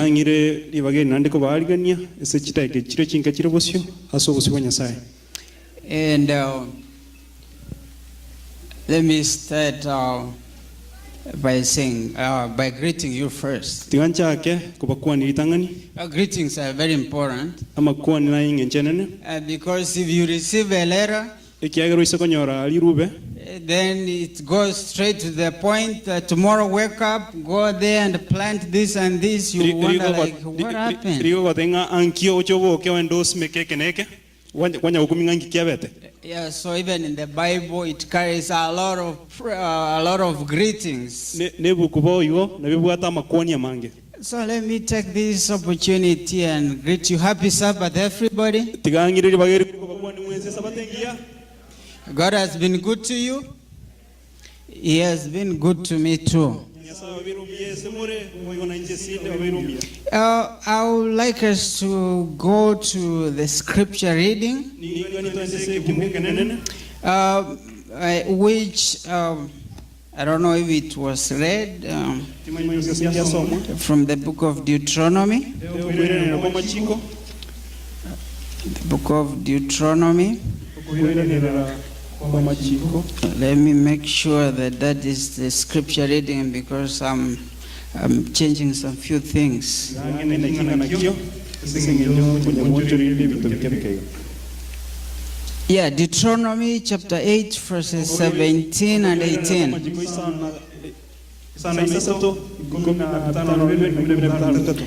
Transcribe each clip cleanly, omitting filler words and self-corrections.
Ng'ire ribaga eri naende kobaarigania ase chidaeka chiria chinke chire bosio ase obosio bwa Nyasae. And let me start by saying, by greeting you first. Tiga nchake kobakwania ritang'ani. Greetings are very important. Amakwani nay'engencho enene. Because if you receive a letter, Ekiagera oise konyora rirube. Then it goes straight to the point that tomorrow wake up, go there and plant this and this, you wonder like what happened? Rigogotebia ng'a ankio oche oboke ogende osimeke eke na eke, kwanya gokumia ng'a nki kiabete. Yeah, so even in the Bible it carries a lot of a lot of greetings. Nebuku boigo nabo ebwate amakwani amange. So let me take this opportunity and greet you. Happy Sabbath, everybody. Tiga ng'ire ribaga eri kobakwania mwensi Esabato engiya. God has been good to you. He has been good to me too. Nyasae obeire omuya ase more, boigo nainche esinde obeire omuya. I would like us to go to the scripture reading, Nigo nitwense ase ekebugu ekenene, which I don't know if it was read Timanyeti gose ndiasomwa. from the book of Deuteronomy. Okoiranerera kw'amachiko. The book of Deuteronomy. Okoiranerera kw'amachiko. Let me make sure that that is the scripture reading because I'm, I'm changing some few things. Ng'ang'e naki nakio ase eng'encho nkonya goonchoreria ebinto bike bike iga. Yeah, Deuteronomy chapter 8, verses 17 and 18. Amachiko isano na isato, ikomi na bitano na bibere, ikomi na bitano na bitato.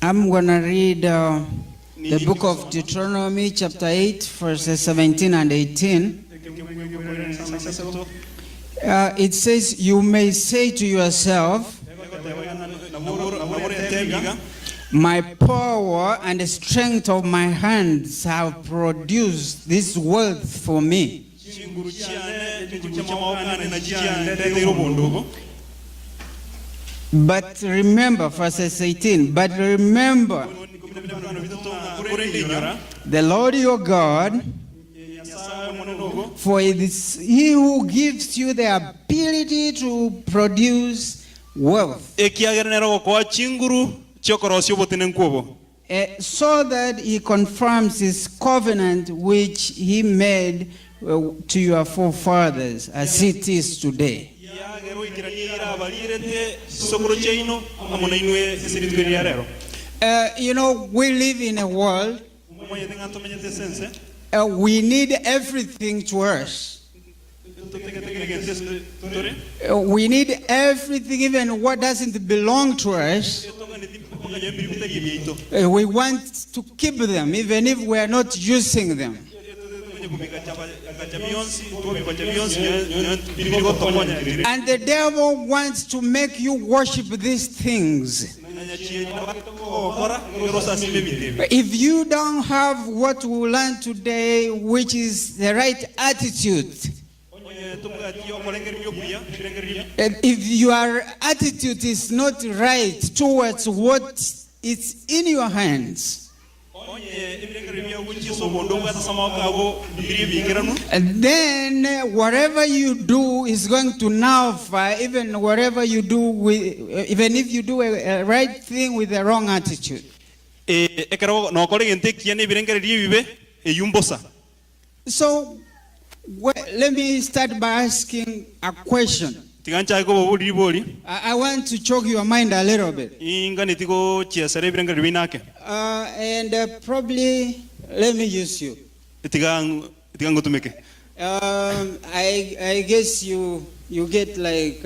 I'm going to read the book of Deuteronomy chapter 8, verses 17 and 18. It says, You may say to yourself, My power and the strength of my hands have produced this wealth for me. Chinguru chiane, chinguru chi'amaboko ane nachio chiandeteire obonda obo. But remember, verses 18, but remember the Lord your God, for it is he who gives you the ability to produce wealth. Ekiagera nere ogokoa chinguru chi'okorosia obotenenku obo. So that he confirms his covenant which he made to your forefathers, as it is today. Ekiagera oikeranie eira abarierete chisokoro chiaino amo nainwe ase rituko eri ria rero. We live in a world, Momanyete ng'a ntomenyete ase ense. we need everything to us. Totegete kera egento ase tore. We need everything, even what doesn't belong to us. Toganeti mpaka ebiri bitari ebiaito. We want to keep them, even if we are not using them. And the devil wants to make you worship these things. If you don't have what we learn today, which is the right attitude, if your attitude is not right towards what is in your hands, Onye ebirengererio biao gochia ase obonda obwate ase amaboko abo mbiri ebiikeranu. And then whatever you do is going to nullify even whatever you do with, even if you do a right thing with the wrong attitude. Ee, ekero nokora egento ekiya nebirengererio ebibe, eyio mbosa. So let me start by asking a question. Tiga nchake koboboria ribori. I want to choke your mind a little bit. Ninganeti gochiesera ebirengererio biaino ake. And probably let me use you. Tiga tiga ngotumeke. I guess you get like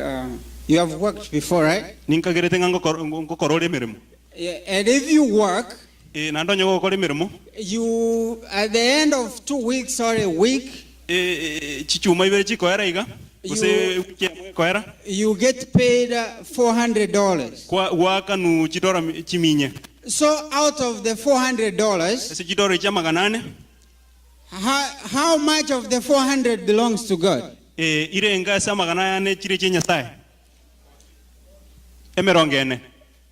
you have worked before, right? Ninkagerete ng'a ngokora ore emeremo. Yeah, and if you work, Ee, naende onye gogokora emeremo. You at the end of 2 weeks or a week, Chichuma ibere chikoera iga, gose ewiki eyemo ekoera. You get paid $400. Gwaakanu chidora chiminye. So out of the $400, Ase chidora echi amagana ane. how much of the 400 belongs to God? Ee, irenga ase amagana aya ane chire chia Nyasae? Emerongo ene.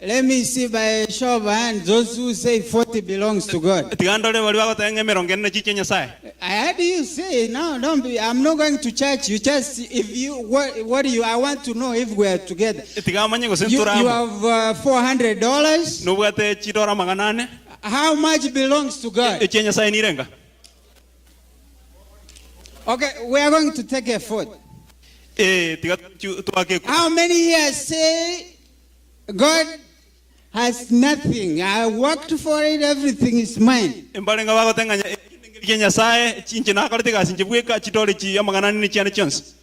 Let me see by a show of hands those who say 40 belongs to God. Tiga ndore baria bagoteba ng'a emerongo ene nachio chia Nyasae. How do you say? No, don't be, I'm not going to church you. Just if you, what do you, I want to know if we are together. Tiga manye gose You, ntore you amo. have $400. Nobwate chidora amagana ane. How much belongs to God? Echia Nyasae nirenga? Okay, we are going to take a vote. Ee, tiga twake ekura. How many here say God has nothing? I worked for it, everything is mine. Mbarenge bagoteng'anya ekende ngeria Nyasae, inche nakorete egasi inche bweka, chidore chi amagana ane nechiane chionsi.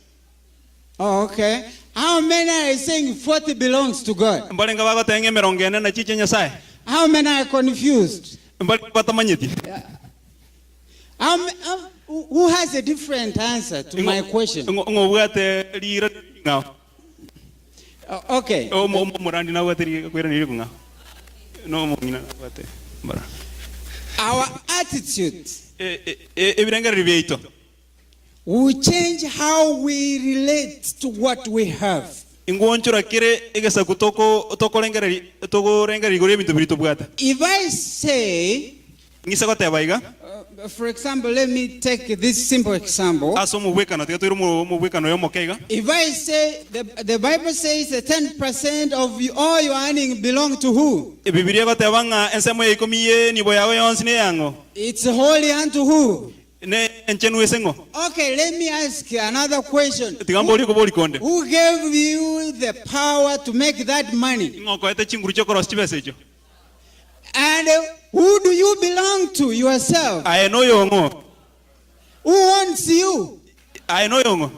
Oh, okay. How many are saying 40 belongs to God? Mbarenge bagoteba ng'a emerongo ene nachio chia Nyasae. How many are confused? Mbarenge batamanyeti. How, who has a different answer to my question? Ng'o obwate riira ring'ao? Okay. Omorandi nabwate koiraneria rikong'ao? Na omong'ina nabwate mbara. Our attitude Ebirengererio biaito. will change how we relate to what we have. Ingwonchora kere egesaku tokorengereria togorengereria igoro y'ebinto biria tobwate. If I say, Ng'ise goteba iga. For example, let me take this simple example. Ase omobwekano, tiga toire omobwekano oyo omoke iga. If I say, the Bible says that 10% of all your earning belong to who? Ebibilia egoteba ng'a ensemo ya ikomi y'enibo yao yonsi neyang'o? It's holy unto who? Ne enchenu ase ng'o? Okay, let me ask you another question. Tiga mborie koboria konde. Who gave you the power to make that money? Ing'o okoete chinguru chi'okorosia chibesa echio? And who do you belong to yourself? Aye noyong'o? Who owns you? Aye noyong'o?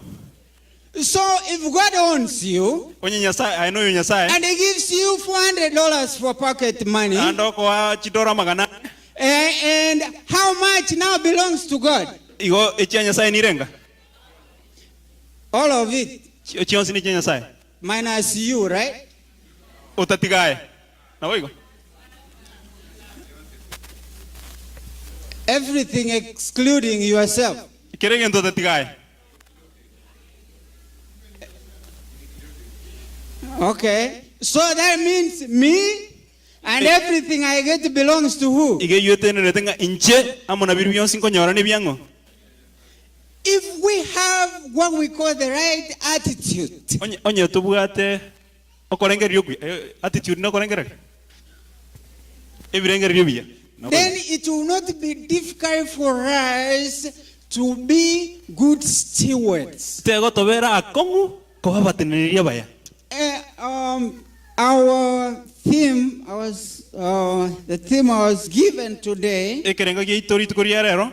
So if God owns you, Onye Nyasae, aye noyo Nyasae. and he gives you $400 for pocket money, Naende okoa chidora amagana ane. and how much now belongs to God? Igo echia Nyasae nirenga? All of it. Chionsi nechia Nyasae. Minus you, right? Otatiga aye. Naboigo? Everything excluding yourself. Kera egento otatiga aye. Okay. So that means me and everything I get belongs to who? Iga eyio etenerete ng'a inche amo na biria bionsi nkonyora nebiang'o. If we have what we call the right attitude. Onye, onye tobwate okorengereria okuya, eh, attitude nokorengereria? Ebirengererio ebiya. Then it will not be difficult for us to be good stewards. Tegotobera akong'u koba abateneneri abaya. Eh, our theme, I was, the theme I was given today. Ekerengo giaito rituko ria rero.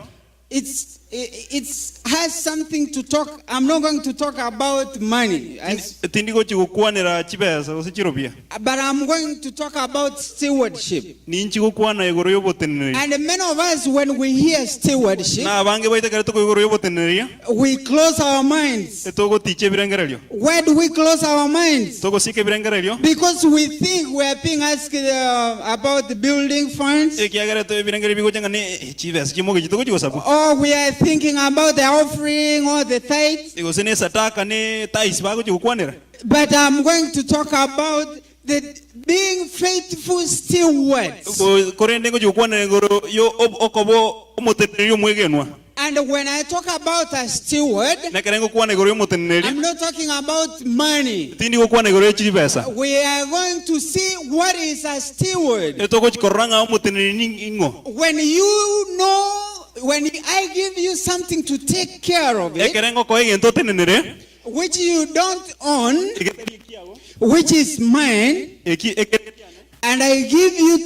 It's, it's has something to talk. I'm not going to talk about money. As, Tindi gochi gokwanera chibesa gose chirobia. But I'm going to talk about stewardship. Ninchi gokwana igoro y'oboteneneri. And many of us, when we hear stewardship, Na abange baito ekero tokoigwa igoro y'oboteneneria, we close our minds. etogoticha ebirengererio. Why do we close our minds? Togosika ebirengererio. Because we think we are being asked about the building funds. Ekiagera ebirengererio bigocha ng'a ne chibesa chimogechi togochi gosabwa. Or we are thinking about the offering or the tithes. Gose ne esadaka ne tithes bagochi gokwanera. But I'm going to talk about the being faithful stewards. Korende ngochi gokwanera igoro yo okoba omoteneneri omwegenwa. And when I talk about a steward, Na ekero ngokwana igoro y'omoteneneri, I'm not talking about money. tindi gokwana igoro ye chibesa. We are going to see what is a steward. Etogochi korora ng'a omoteneneri ning'o. When you know, when I give you something to take care of it, Ekero ngokoa egento otenenere, which you don't own, egetari ekiago, which is mine, eki ekere ekiane, and I give you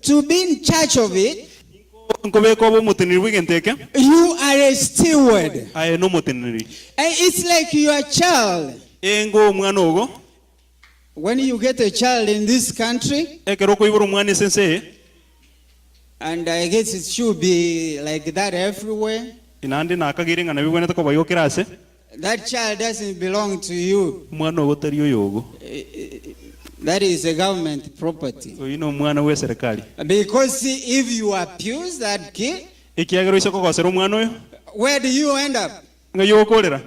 to be in charge of it, nkobeka obe omoteneneri bw'egento eke, you are a steward. aye nomoteneneri. And it's like your child. Engo omwana ogo. When you get a child in this country, Ekero okoibora omwana ase ense eye, and I guess it should be like that everywhere, naende nakageire ng'a nabigwenerete koba igo kera ase, that child doesn't belong to you. Omwana ogo tari oyogo. That is a government property. Oyio nomwana bw'eserekari. Because if you abuse that kid, Ekiagera oise kogosera omwana oyo, where do you end up? ng'ai ogokorera?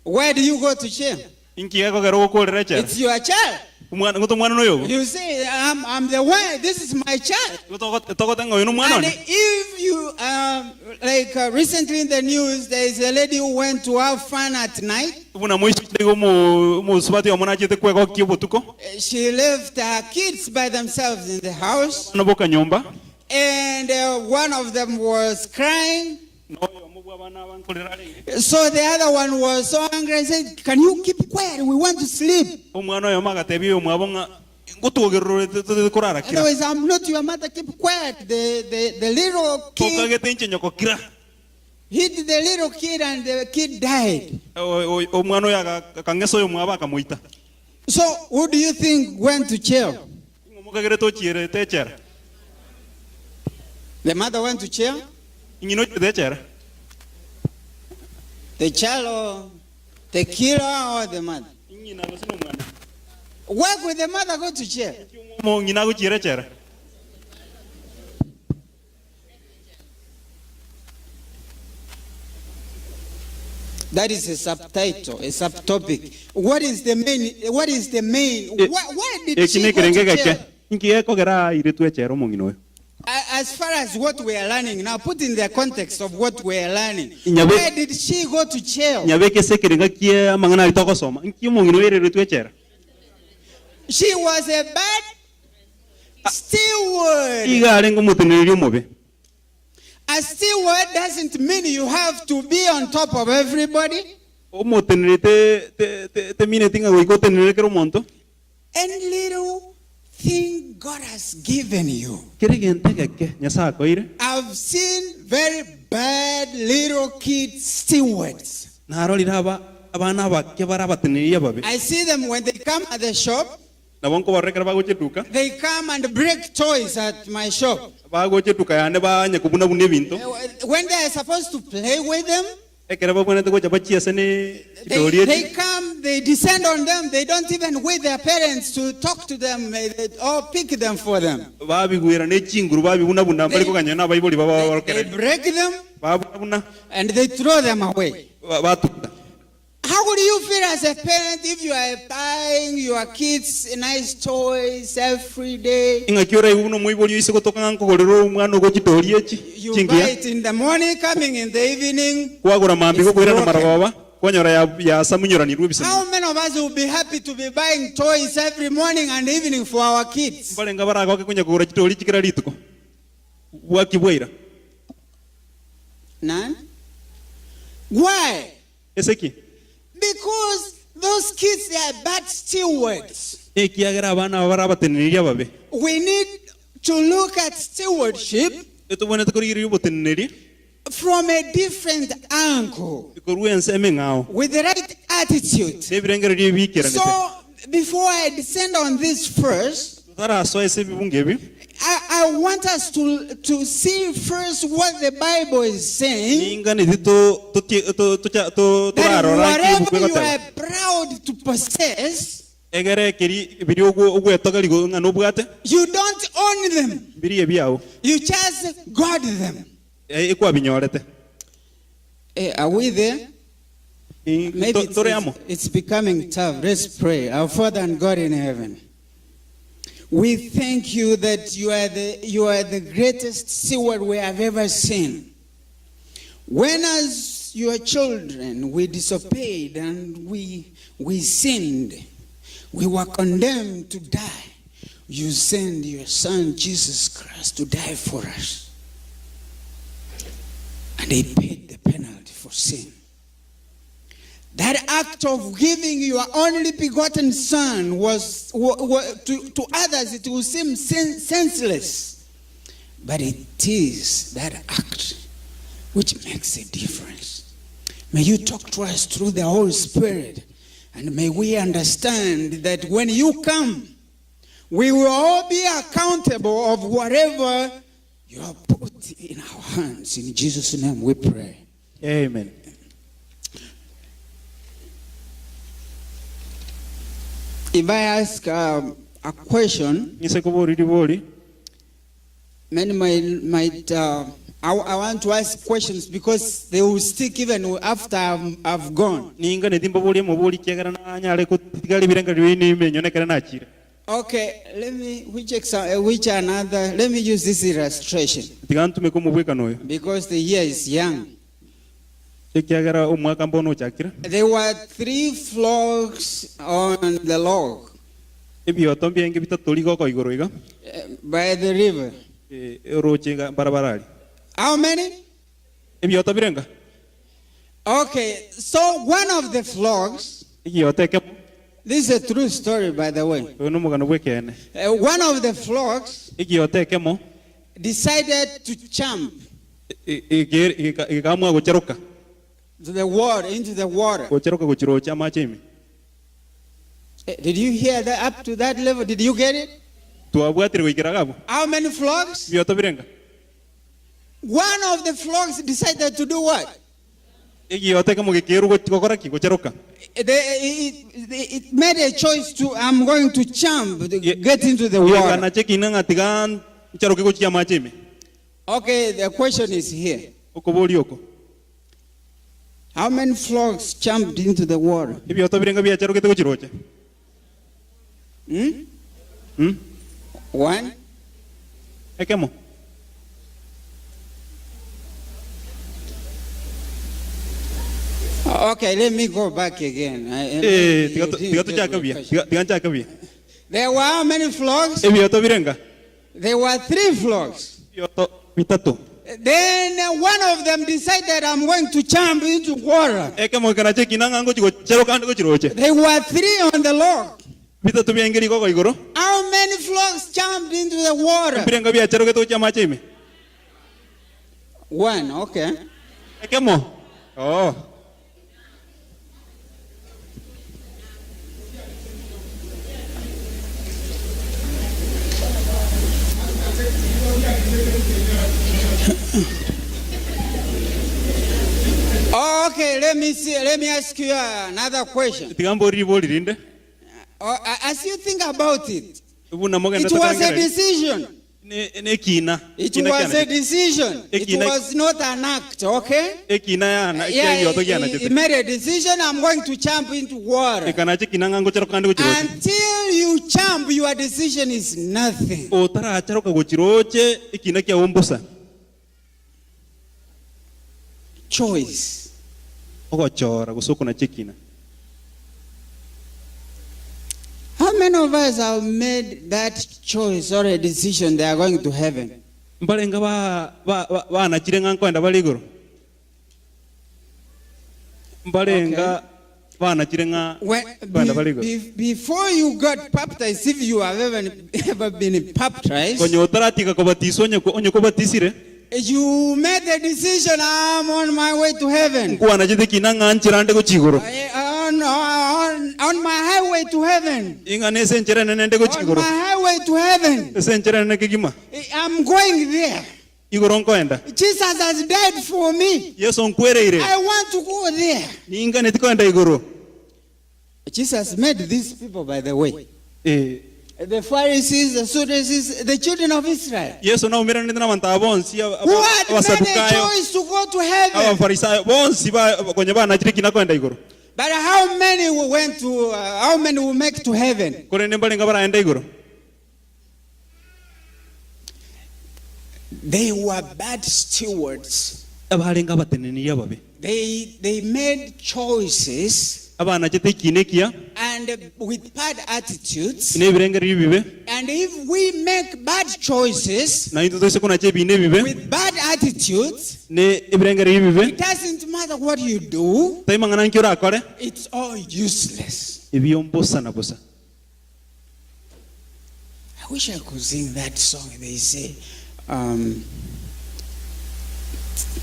Where do you go to jail? Inki gekogera ogokorera echela? It's your child. Omwana ngote omwana noyo ogo. You say, I'm the one, this is my child. Igo togo- togote ng'a oyo nomwana And one. if you, like recently in the news, there is a lady who went to have fun at night. Buna moichire igo omo- omosubati omo nachete kwegokia obotuko. She left her kids by themselves in the house, Abana boka nyomba. and one of them was crying. Na oyomo bw'abana aba nkorera arenge. So the other one was so angry and said, Can you keep quiet? We want to sleep. Omwana oyomo agatebia oyomwabo ng'a ngotwogerera ore totete korara kira. Otherwise, I'm not your mother. Keep quiet. The little kid Tokagete inche nyoko kira. hit the little kid, and the kid died. O- o- Omwana oyo aga- akang'esa oyomwabo akamoita. So, who do you think went to jail? Ing'o mokagerete ochierete echela? The mother went to jail? Ing'ina ochiete echela? The child or the killer or the mother? Ing'ina gose nomwana? Why could the mother go to jail? Inki omong'ina agochiera echela? That is a subtitle, a subtopic. What is the main? What is the main? Why did Eki she go nekerenge to geke. jail? Inki gekogera airetwe echela omong'ina oyo? As far as what we are learning now, put in the context of what we are learning. Nyabe- Why did she go to jail? Nyabeke ase ekerenga kia amang'ana aria togosoma. Inki omong'ina oyo aireretwe echela? She was a bad steward. Iga arenge omoteneneri omobe. A steward doesn't mean you have to be on top of everybody. Omoteneneri te, te, te, temineti ng'a goika otenenere kera omonto. Any little thing God has given you. Kera egento egeke Nyasae akoeire. I've seen very bad little kid stewards. Narorire aba abana abake bare abateneneri ababe. I see them when they come at the shop. Nabo nkobarora ekero bagocha eduka. They come and break toys at my shop. Bagocha eduka yane banya kobuna buna ebinto. When they are supposed to play with them, Ekero babwenerete gocha bachiese ne chidori they, echi. they come, they descend on them. They don't even wait their parents to talk to them or pick them for them. Babigwera ne chinguru babibuna buna mbari koganya na abaibori babo They babarokereri. break them Babuna buna and they throw them away. batuta. How would you feel as a parent if you are buying your kids nice toys every day? Ing'aki oraigwe buna omoibori oise gotoka ng'a nkogorera omwana ogo chidori echi You buy chingiya. it in the morning, coming in the evening. Kwagora mambia It's gokoirana broken. marogoba kwanyora ya yasamunyoranirwe ebisemo. How many of us will be happy to be buying toys every morning and evening for our kids? Mbarenga baragoke konya kogora chidori chikera rituko. Bwaki bwaira. None. Why? Ase ki? Because those kids, they are bad stewards. Ekiagera abana aba bare abateneneri ababe. We need to look at stewardship Etobwenerete korigereria oboteneneri from a different angle korwa ensemo eng'ao with the right attitude. na ebirengererio ebiikeranete. So before I descend on this first, Totarasoa ase ebibungo ebi, I want us to see first what the Bible is saying. ninganeti to- totie- to- tocha- to- That torarora eki ebuku whatever you egoteba. are proud to possess, Egere ekeri biria ogwo- ogwetogeria igo ng'a nobwate, you don't own them. mbiria ebiao, You just got them. eh, ekwabinyorete. Are we there? Maybe Tore amo. it's becoming tough. Let's pray. Our Father and God in heaven, we thank you that you are the greatest steward we have ever seen. When as your children we disobeyed and we sinned, we were condemned to die. You sent your Son Jesus Christ to die for us. And he paid the penalty for sin. That act of giving your only begotten son was, to others, it will seem senseless. But it is that act which makes a difference. May you talk to us through the Holy Spirit. And may we understand that when you come, we will all be accountable of whatever you have put in our hands. In Jesus' name we pray. Amen. If I ask a question, Ng'ise kobori ribori. many might, I want to ask questions because they will stick even after I've gone. Ninganeti mboborie omobori ekiagera nanyare gotiga ribirengererio ime enyone ekero nachire. Okay, let me, which, which another, let me use this illustration Tiga ntumeke omobwekano oyo, because the year is young. ekiagera omwaka mbono ochakire. There were three flocks on the log Ebioto mbiaenge bitato rigoko igoro iga, by the river. Oroche iga mbarabara aria. How many? Ebioto birenga? Okay, so one of the flocks, Egioto ekemo. this is a true story by the way. Oyo nomogano bw'ekeene. One of the flocks Egioto ekemo decided to jump gekaamua gocheroka. to the water, into the water. Gocheroka gochirochia amache ime. Did you hear that up to that level? Did you get it? Twabwatire goikera iga abwo. How many flocks? Ebioto birenga? One of the flocks decided to do what? Egioto ekemo gekerwa gochi gokora ki? Gocheroka. They, it, it made a choice to, I'm going to jump, to get into the water. Gekanacha ekina ng'a tiga ncharoke gochia amache ime. Okay, the question is here. Okoboria oko. How many flocks jumped into the water? Ebioto birenga biacharogete gochia roche? Hmm? Hmm? One? Ekemo. Okay, let me go back again. Eh, tiga tiga tochake buya. Tiga tiga nchake buya. There were how many flocks? Ebioto birenga? There were three flocks. Ebioto bitato. Then one of them decided, I'm going to jump into water. Ekemo ekerache ekina ng'a ngochi gocheroka ande gochi roche. There were three on the log. Bitato biaenge rigogo igoro. How many flocks jumped into the water? Mbirenga biacherogete gochia amache ime? One, okay. Ekemo. Oo. Okay, let me see. Let me ask you another question. Tiga mbori ribori rinde. As you think about it, Buna mogende it was a tokarangereria. decision. Ne nekina. It Ekina was a kianachete. decision. It Ekina was not an act, okay? ekina yana Yeah, ekioto he, he kianachete. made a decision. I'm going to jump into water. Ekanacha ekina ng'a ngocheroka ande gochi roche. Until you jump, your decision is nothing. Otaracharoka gochi roche ekina kiao mbosa. Choice. Ogochora gose okonacha ekina. How many of us have made that choice or a decision they are going to heaven? Mbarenga ba ba ba banachire ng'a nkoenda bare igoro? Mbarenga banachire ng'a When, nkoenda bare igoro? before you got baptized, if you have ever, ever been baptized, Konya otaratiga kobatiswa onye onye kobatisire you made the decision, I'm on my way to heaven. nkwanachete ekina ng'a nchera nde gochia igoro. On, on, on my highway to heaven. Ing'a nese enchera enene nde gochia On igoro. my highway to heaven. Ase enchera enene kegima. I'm going there. Igoro nkoenda. Jesus has died for me. Yeso nkwereire. I want to go there. Ninganeti koenda igoro. Jesus made these people, by the way. Eh. The Pharisees, the Sadducees, the children of Israel. Yeso naumeranete nabanto aba bonsi, Who had made a Abasadukayo, choice to go to heaven. Abafarisayo, bonsi konya banachire kina koenda igoro. But how many went to, how many will make to heaven? Korende mbarenge baraende igoro. They were bad stewards. Abarenge abateneneri ababe. They, they made choices Abanachete ekiina ekiya and with bad attitudes. na ebirengererio ebibe. And if we make bad choices Na intwe toise konacha ebiina ebibe with bad attitudes, ne ebirengererio ebibe, it doesn't matter what you do, tai mang'ana nki orakore, it's all useless. ebio mbosa na bosa. I wish I could sing that song. They say,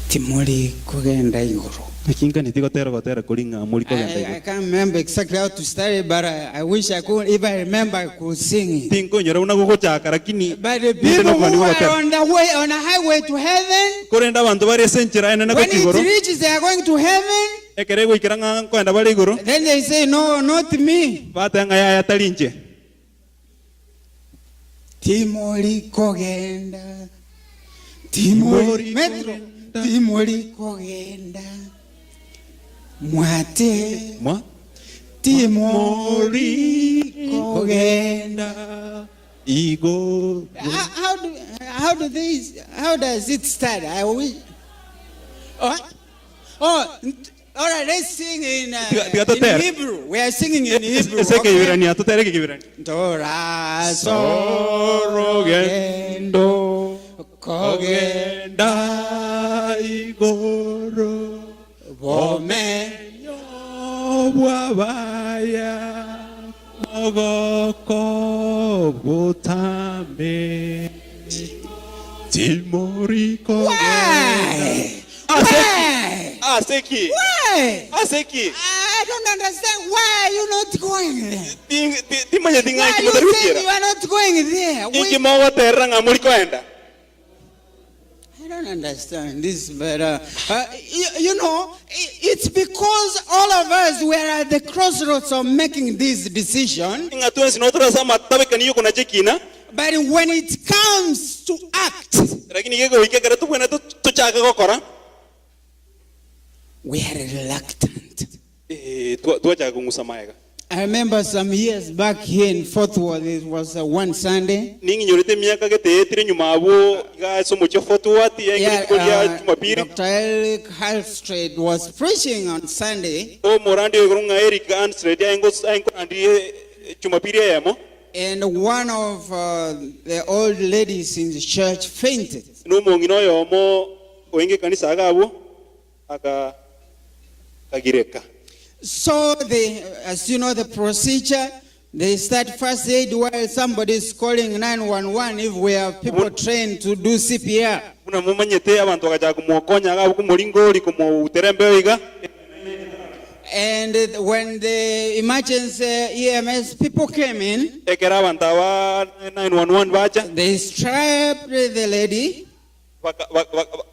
Timori kugenda iguru. Naki gotera gotera kori ng'a mori kogenda I, I igoro. can't remember exactly how to start it, but I, I wish I could. If I remember, I could sing it. Tinkonyora buna gogochaka lakini But the ninde people nokobani who are gogotera. on the way, on the highway to heaven, Korende abanto bare ase enchera enene when gochia it igoro, reaches, they are going to heaven. ekero egoikera ng'a nkoenda bare igoro, Then they say, No, not me. bateba ng'a yaya tari inche. Timori kogenda. Timori metro. Timori kogenda. Mwate. Mwa. Timori kogenda igoro. How do they, how does it start? I wish, oh, oh, all right, let's sing in, Tiga- tiga in totere. Hebrew. We are singing in Hebrew. Ase Okay? Ekeibirania, totere Ekeibirania. Tora Sorogendo kogenda kogenda igoro bome bomenyo bw'abaya mogoko botame timori kogenda. Why? Aseki. Why? Aseki. Why? Aseki. I don't understand. Why are you not going there? Timanyeti Why ng'aki are you saying motarikera. you are not going there? Inki We, mogoterera ng'a muri koenda. I don't understand this, but you know, it's because all of us were at the crossroads of making this decision. Ng'a twensi noo tore ase amatabekani y'okonacha ekina. But when it comes to act, Lakini gegoika ekero tobwenerete tochake gokora, we are reluctant. eh, twachaka kong'usa magega. I remember some years back here in Fort Worth, it was one Sunday. Ning'inyorete emiaka gete etire nyuma abwo iga ase omochie o Fort Worth, yaengire Yeah, rituko ria Jumapili. Dr. Eric Halstred was preaching on Sunday. Omorandi oigoro ng'a Eric Halstred aye aye Jumapili eyemo. And one of the old ladies in the church fainted. Nomong'ina oyomo oenge ekanisa iga abwo aka akagireka. So they, as you know the procedure, they start first aid while somebody is calling 911 if we have people trained to do CPR. Buna momanyete abanto bagachaka komokonya iga abwo komoringori komoutera embeo iga. And when the emergency EMS people came in, Ekero abanto aba 911 bacha, they strapped the lady,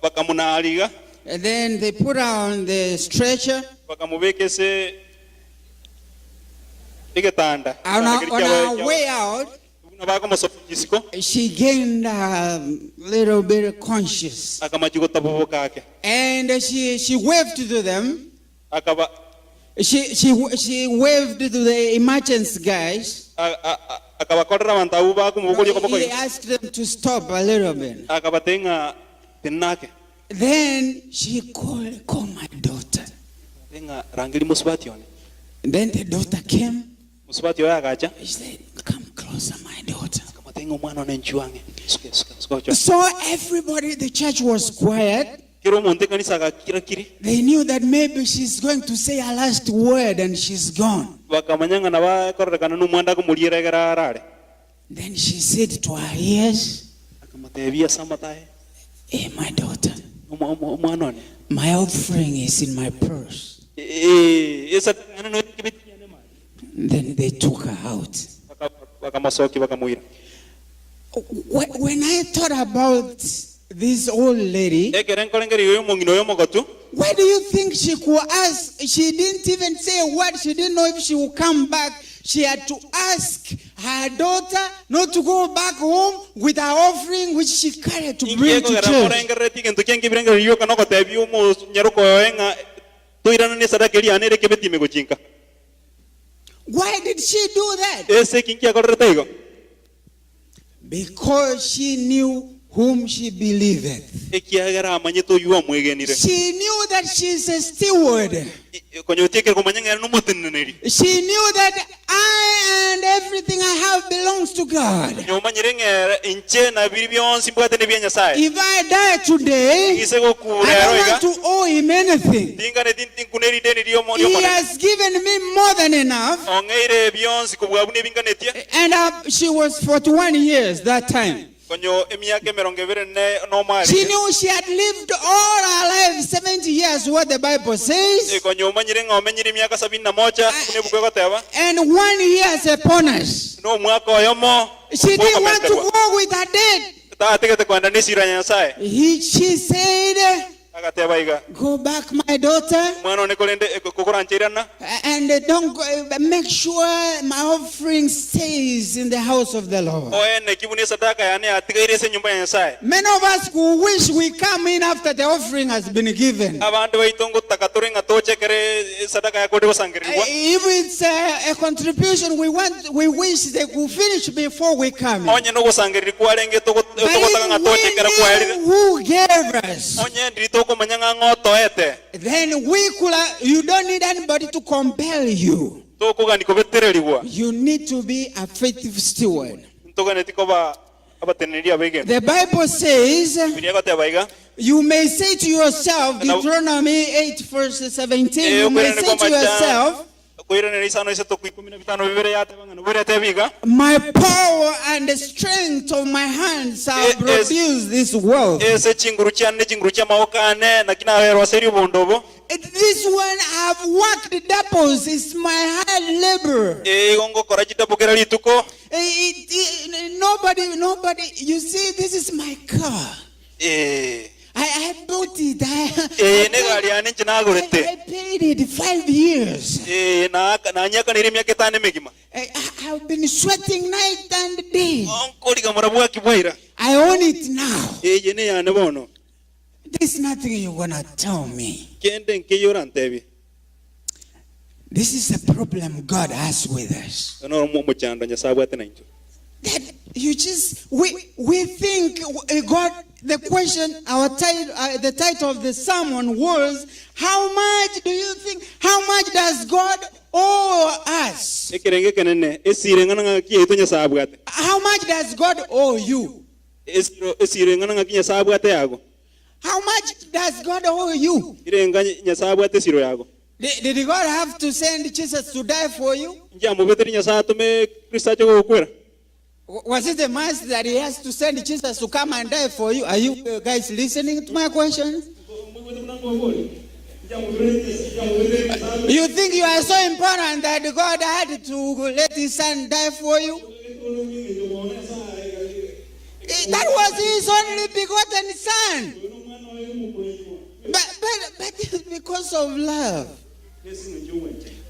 bakamonaaria iga. And then they put her on the stretcher. Bakamobeka ase egetanda. On her way out, Buna bakomosokia isiko. she gained a little bit conscious. Akamachia gotaboboka ake. And she waved to them. Akaba She waved to the emergency guys. Akabakorera abanto abwo bakomobogoria koboko He iga. asked them to stop a little bit. Akabatebia ng'a tenena ake. Then she called, call my daughter. Akabatebia ng'a rangeria mosubati one. And then the daughter came. Mosubati oye agacha. She said, come closer, my daughter. Akabatebia ng'a omwana one nchwo ang'e. Suka, suka, suka ochoe. So everybody, the church was quiet. Kera omonto ekanisa agakira kiri. They knew that maybe she's going to say her last word and she's gone. Bakamanya ng'a nabo akorerekana nomwanda akomoriera egere arare. Then she said to her ears, Akamotebia ase amato aye, Hey, my daughter, Omwana one. my offering is in my purse. Then they took her out. Bakamosokia bakamoira. When I thought about this old lady, Ekero nkorengereria oyo omong'ina oyo omogotu, why do you think she could ask? She didn't even say a word. She didn't know if she would come back. She had to ask her daughter not to go back home with her offering, which she carried to bring to Inki church. morengerereti egento kiange ebirengererio rioka nogotebia omonyaroka oye ng'a toirane esadaka eria yane ere ekebeti ime gochinka. Why did she do that? Ase eki nkiakorerete igo? Because she knew whom she believeth. Ekiagera amanyete oyio amwegenire. She knew that she is a steward. Konya otiekire komanya ng'a ere nomoteneneri. She knew that I and everything I have belongs to God. Konya omanyire ng'a ere inche na biri bionsi mbwate nebia Nyasaye. If I die today, Ngise gokura I ero don't iga. want to owe him anything. Tingane tinkuna erideni He riomonene. has given me more than enough. Ong'eire bionsi kobua buna ebinganetie. And she was 41 years that time. Konyo emiaka emerongo ebere ne nomwari. She knew she had lived all her life, 70 years, what the Bible says. Konyo omanyire ng'a omenyire emiaka sabini na moja, buna ebuku egoteba. And 1 year as a bonus. No omwaka oyomo. She didn't want to go with her dead. Tategete kwenda nesira ya Nyasaye. She said, Agateba iga, Go back, my daughter, Omwana one korende kokoranche irana, and don't go, make sure my offering stays in the house of the Lord. Oene ki buna esadaka yane yatigaire ase enyomba ya Nyasae. Many of us who wish we come in after the offering has been given. Abande baito ngotaka tore ng'a toche ekero esadaka yakorire gosangererigwa. If it's a contribution, we want, we wish they could finish before we come in. Onye nogosangereria kwarenge But togotaka ng'a toche if ekero we kwaerire. knew who gave us, Onye ndiri tokomanya ng'a ng'a otoete, then we could. You don't need anybody to compel you. tokogania kobetererigwa. You need to be a faithful steward. Ntoganeti koba abateneneri abegeni. The Bible says, Bibilia egoteba iga, you may say to yourself, Now- Deuteronomy 8, verse 17, Eh, you may okoiranera say to kw'amacha- yourself, koiranera isano isato kwa ikomi na bitano bibere yateba ng'a nabo eretebe iga, My power and the strength of my hands have Eh, es- produced this wealth. ase chinguru chiane ne chinguru chi'amaboko ane, naki naberoserie obondo obo. This one I've worked doubles, it's my hard labor. Eh, igo ngokora chidouble kera rituko. Nobody, nobody, you see, this is my car. Eh, I bought it. eh, negari yane inche nagorete. I paid it 5 years. Eh, nanyiakaneire emiaka etano emegima. I've been sweating night and day. Nkoriga morabwaki bwaira. I own it now. Eye neyane bono. There's nothing you're going to tell me. Kende nkeiyo orantebie. This is the problem God has with us. Oyo noro omochando Nyasae abwate naintwe. That you just, we think God, the question, our title, the title of the sermon was, how much do you think, how much does God owe us? Ekerenge ekenene, esiro eng'ana ng'aki yaito Nyasae abwate. How much does God owe you? Esiro, esiro eng'ana ng'aki Nyasae abwate yago. How much does God owe you? Irenga Nyasae abwate esiro yago. Did God have to send Jesus to die for you? Inche amobeteri Nyasae atome Kristo ache gogokwera. Was it a must that he has to send Jesus to come and die for you? Are you guys listening to my questions? You think you are so important that God had to let his son die for you? That was his only begotten son. But because of love,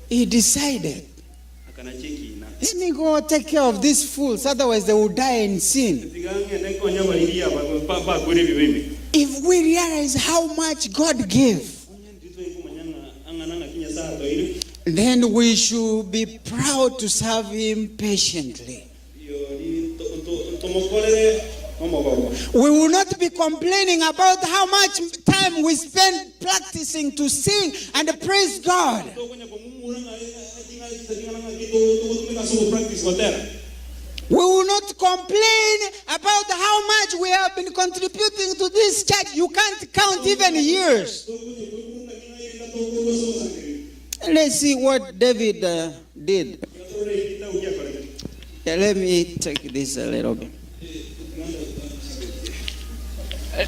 he decided, let me go take care of these fools, otherwise they will die in sin. If we realize how much God gave, then we should be proud to serve him patiently. We will not be complaining about how much time we spend practicing to sing and praise God. We will not complain about how much we have been contributing to this church. You can't count even years. Let's see what David did. Yeah, let me take this a little bit.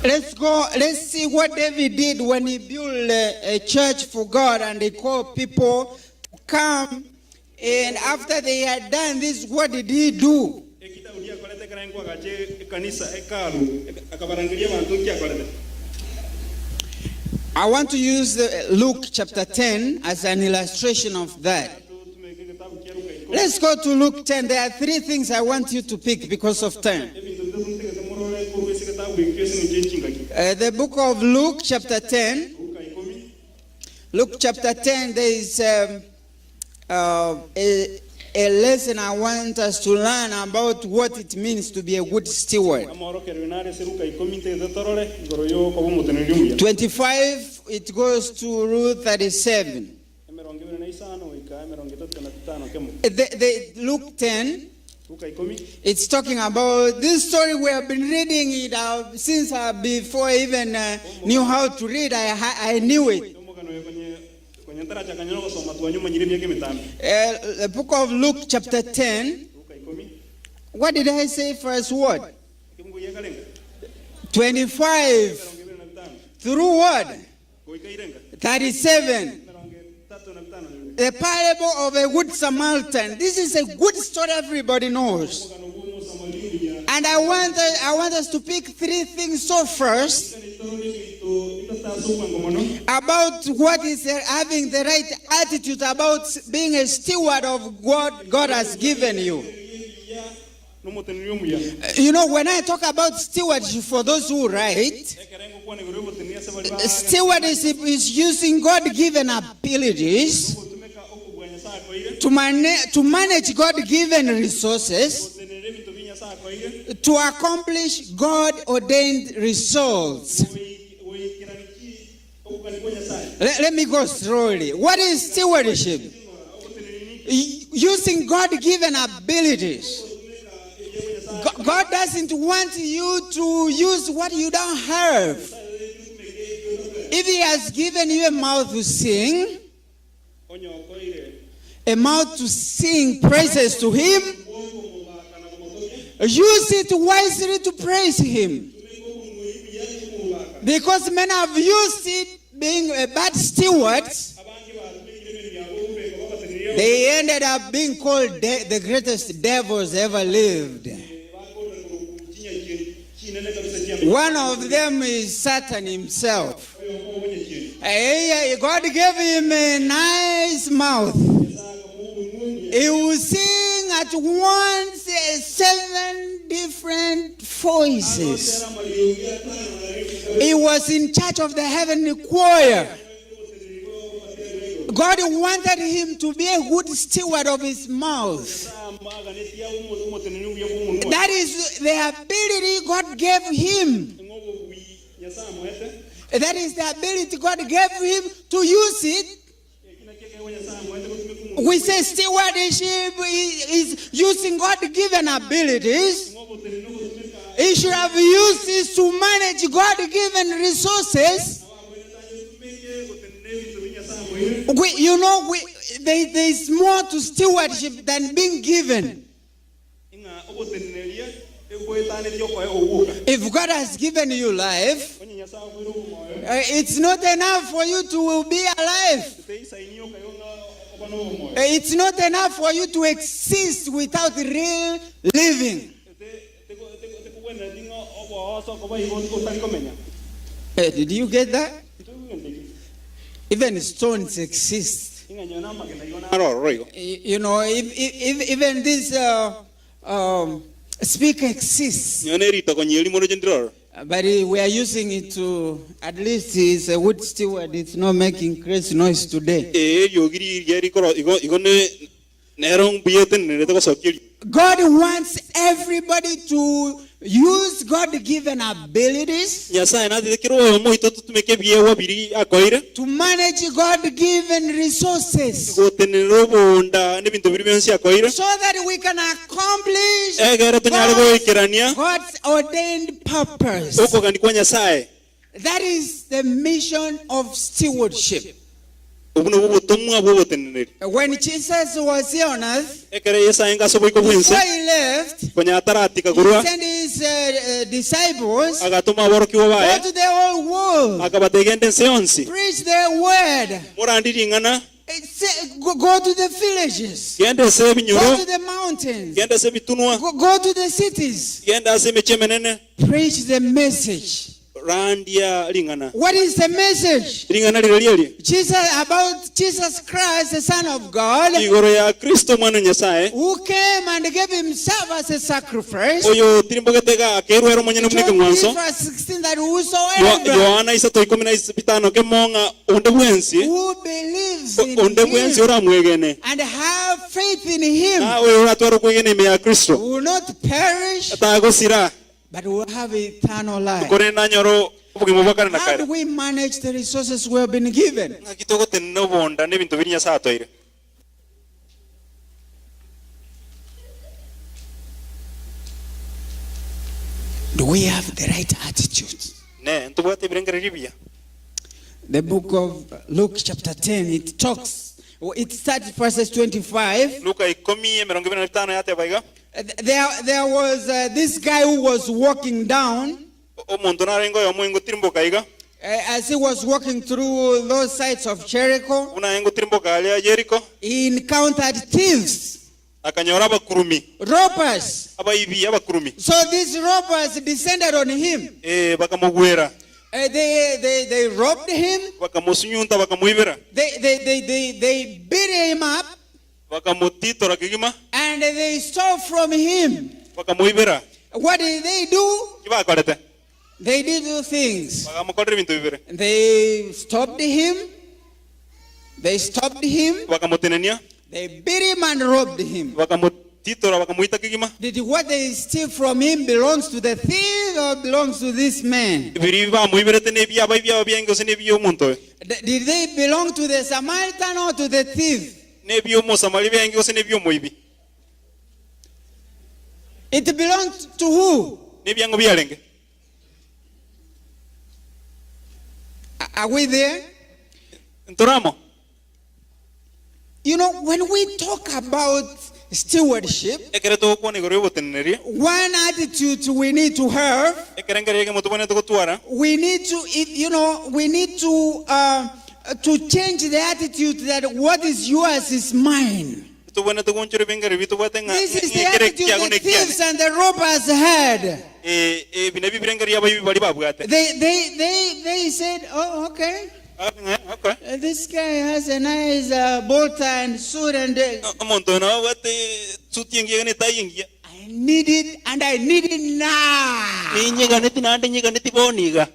Let's go. Let's see what David did when he built a church for God and he called people to come. And after they had done this, what did he do? Eki Daudi akorete ekero aye nkoagacha ekanisa hekalu akabarangeria abanto nki akorete? I want to use the Luke chapter 10 as an illustration of that. Totumeke egetabu kia Luka ikomi. Let's go to Luke 10. There are three things I want you to pick because of time. Ebinto bitato ntegete morore korwa ase egetabu ekio ase eng'encho y'echingaki. The book of Luke chapter 10. Luka ikomi. Luke chapter 10, there is a lesson I want us to learn about what it means to be a good steward. Amorokerero nare ase Luka ikomi ntegete torore igoro y'okoba omoteneneri omuya. 25, it goes to Ruth 37. Emerongo ebere na isano goika emerongo etato na tano kemo. The Luke 10, Luka ikomi. it's talking about this story. We have been reading it since before I even knew how to read. I knew it. Omogano oyo konye konye ntarachakanya gosoma twanyumanyire emiaka emitambe. The book of Luke, chapter 10. Luka ikomi. What did I say first? What? Ekemungo giakarenga. 25 Emerongo ebere na bitano. through what? Goika irenga. 37. Emerongo etato na bitano. The parable of a good Samaritan. This is a good story everybody knows. Omogano bw'omosamari omuya. And I want us to pick three things. So first, ase obwango mono. About what is having the right attitude about being a steward of what God has given you. Ebiya nomoteneneri omuya. You know, when I talk about stewardship for those who write, Ekero ngokwana igoro y'oboteneneri ase baria ba- stewardship is using God given abilities Ogotumeka okobua Nyasae akoire, to manage God given resources gotenenera ebinto bia Nyasae akoire, to accomplish God ordained results. goikerania ki okogania kwa Nyasae. Let me go slowly. What is stewardship? Using God given abilities. God doesn't want you to use what you don't have. If He has given you a mouth to sing, a mouth to sing praises to Him, use it wisely to praise Him. Because men have used it being a bad stewards, they ended up being called the greatest devils ever lived. One of them is Satan himself. Hey, God gave him a nice mouth. He will sing at once seven different voices. He was in charge of the heavenly choir. God wanted him to be a good steward of his mouth. That is the ability God gave him. That is the ability God gave him to use it. We say stewardship is using God given abilities. He should have used it to manage God given resources. We, you know, we, there, there is more to stewardship than being given. Ng'a ogoteneneria egoetanetie okoe ogoka. If God has given you life, Onye Nyasae akoire obomoyo, it's not enough for you to be alive. teisaini okaigwa ng'a oba nobomoyo. It's not enough for you to exist without real living. Te- teko- teko- tekogwenereti ng'a oboose okoba igo otari komenya. Did you get that? Titoigwete ki? Even stones exist. Ng'a nyowe namagena igo naro ororo igo. If even this speaker exists, Nyowe neritogo nyeri mono inche ndire ororo. But we are using it to, at least it's a good steward, it's not making crazy noise today. Ee, eriogi riria rikoro igo igo ne nero mbuya etenenerete gosokia eriogi. God wants everybody to use God given abilities Nyasaye natete kera oyomo oito totumeke ebiegwa biria akoeire to manage God given resources gotenenera obonda na ebinto biria bionsi akoeire so that we can accomplish egere tonyare goikerania God's ordained purpose. okogania kwa Nyasaye. That is the mission of stewardship. Obwo nobwo obotomwa bw'oboteneneri. When Jesus was here on earth, Ekero Yeso aenge ase oboiko bw'ense, before he left, konya ataratika he korwa, sent his disciples agatoma aborokigwa go baye, to the whole world, akabatebia genda ense yonsi, preach the word, morandie ring'ana, Go to the villages, genda ase go ebinyoro, to the mountains, genda ase ebitunwa, go to the cities, genda ase emechie emenene, preach the message. Randia ring'ana. What is the message? Ring'ana rirorio erio. Jesus about Jesus Christ, the Son of God, Igoro ya Kristo omwana o Nyasae, who came and gave himself as a sacrifice. oyo otirimbogete iga akerwa ere omonyene buna John 3 ekeng'wanso. verse 16 that Yo- whosoever Yohana isato ikomi na is- bitano kemo ng'a onde bwensi who believes o- in onde bwensi him oramwegene and have faith in him na oyo oratware okwegena ime ya Kristo will not perish tagosira but will have eternal life. korende nanyore obogima bwa kare na How kare. do we manage the resources we have been given? Ng'aki togotenena obonda na ebinto biria Nyasae atoeire? Do we have the right attitude? Ne, ntobwate ebirengererio ebiya? The book of Luke chapter 10, it talks, it starts verses 25. Luka ikomi emerongo ebere na bitano yateba iga. There was this guy who was walking down. Omonto narenge oyomo oingotirimboka iga. As he was walking through those sides of Jericho, Buna aingotirimboka aria Yeriko, he encountered thieves, akanyora abakurumi, robbers. abaibi abakurumi. So these robbers descended on him. Eh, bakamogwera. They robbed him. Bakamosunyunta, bakamoibera. They beat him up. Bakamotitora kegima. And they stole from him. Bakamoibera. What did they do? Ki bakorete? They did two things. Bakamokorera ebinto bibere. They stopped him. They stopped him. Bakamotenenia. They beat him and robbed him. Bakamotitora, bakamoita kegima. Did what they steal from him belongs to the thief or belongs to this man? Biria bamoiberete nebiaba ebiaba biaye gose nebi'omonto oyo? Did they belong to the Samaritan or to the thief? Nebi'Omosamaria biaye gose nebi'omoibi? It belonged to who? Nebiang'o biarenge? Are we there? Ntore amo? You know, when we talk about stewardship, Ekero togokwana igoro y'oboteneneria, one attitude we need to have, ekerengerio ekemo tobwenerete gotwara, we need to, if, you know, we need to, uh, to change the attitude that what is yours is mine. Tobwenerete goonchora ebirengererio biaito tobwate ng'a This is the ng'a ekere attitude kiago the nekiane. thieves and the robbers had. Eh, ebi nabio ebirengererio abaibi baria babwate. They said, oh, okay. Bagateeba ng'a, "Eh, okay. This guy has a nice bow tie and suit and Omonto oyo nabo abwate suti engiya na etai engiya. I need it and I need it now. Ninyeganeti naende nyeganeti bono iga.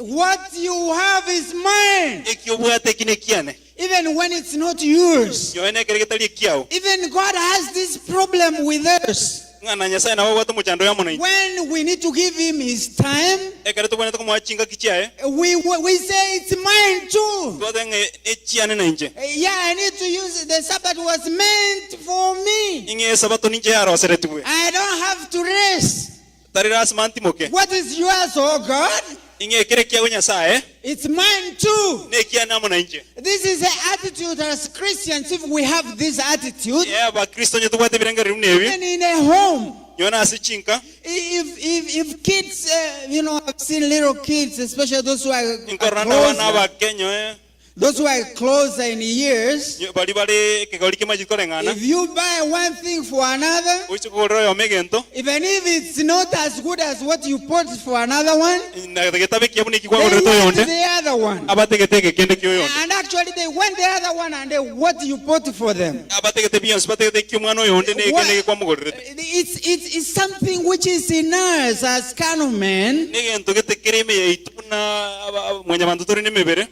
What you have is mine. Eki obwate eki nekiane. Even when it's not yours. Nyowe nekere getari ekiao. Even God has this problem with us. Ng'a na Nyasae nabo abwate omochando oyo amo naintwe. When we need to give him his time, Ekero tobwenerete komoa chingaki chiaye, we say it's mine too. twateba ng'a echiane nainche. Yeah, I need to use it. The Sabbath was meant for me. Ing'e esabato ninche yaroseretigwe. I don't have to rest. Tari lasima ntimoke. What is yours, oh God? Ing'e ekere kiago Nyasae, It's mine too. nekiane amo nainche. This is the attitude as Christians. If we have this attitude, Ee, Abakristo onye tobwate ebirengererio buna ebi, even in a home, nyowe ase chinka, if kids, I've seen little kids, especially those who are nkorora nabana closer, abake nyowe those who are closer in years, Baria bare ekegori kemacheti koreng'ana, if you buy one thing for another, oise kogorera oyomo egento, even if it's not as good as what you bought for another one, na getabe ekiya buna eki they kwagorerete want oyonde, the other one. abategete ege kende kia oyonde. And actually, they want the other one and they what you bought for them. Abategete bionsi bategete ekia omwana oyonde na eke nege kwamogorerete. It's something which is in us as carnal men. Negento gete kere ime yaito buna mwanyabanto tore nemebere.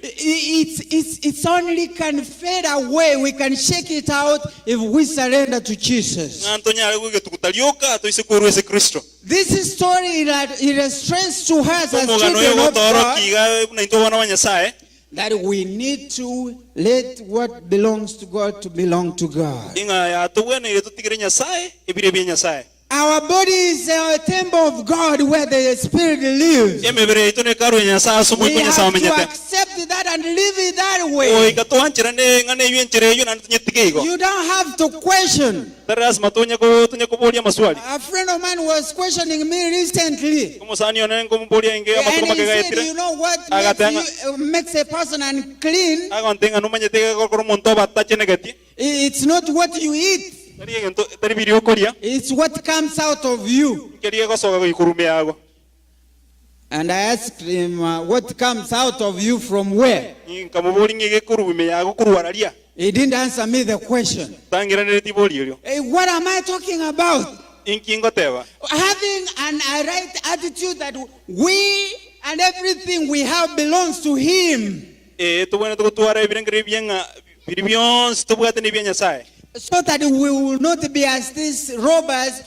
It's only can fade away. We can shake it out if we surrender to Jesus. Ng'a ntonyare gogetuguta rioka toise kwerwa ase Kristo. This story illustrates to us as Omogano oyo children of God ogotoorokia iga buna intwe abana ba Nyasae. that we need to let what belongs to God to belong to God. Ing'a yatobweneire totigere Nyasae ebire bia Nyasae. Our body is a temple of God where the Spirit lives. Emebere yaito nekaru ya Nyasae ase We omoika o Nyasae have to omenyete. accept that and live it that way. Goika toancherane ng'a neywo enchera eywo naende tonyetige igo. You don't have to question. Tari lasima tonye ko- tonye koboria amaswali. A friend of mine was questioning me recently. Omosani one nkomoboria inge amatuko And make he said, gaetire. you know what Agateba makes, you, makes a person unclean? Agonte ng'a nomanyete gegokora omonto obe atachenegeti. It's not what you eat. Tari egento tari biria okoria, It's what comes out of you. nkeria gegosoka goika ime yago. And I asked him, what comes out of you from where? Nkamoboria ng'a egekorwa ime yago korwa araria. He didn't answer me the question. Tangiranere tibori erio. Hey, what am I talking about? Inki ngoteba? Having a right attitude that we and everything we have belongs to him. Ee, tobwenerete gotwara ebirengererio bia ng'a biria bionsi tobwate nebia Nyasae. So that we will not be as these robbers,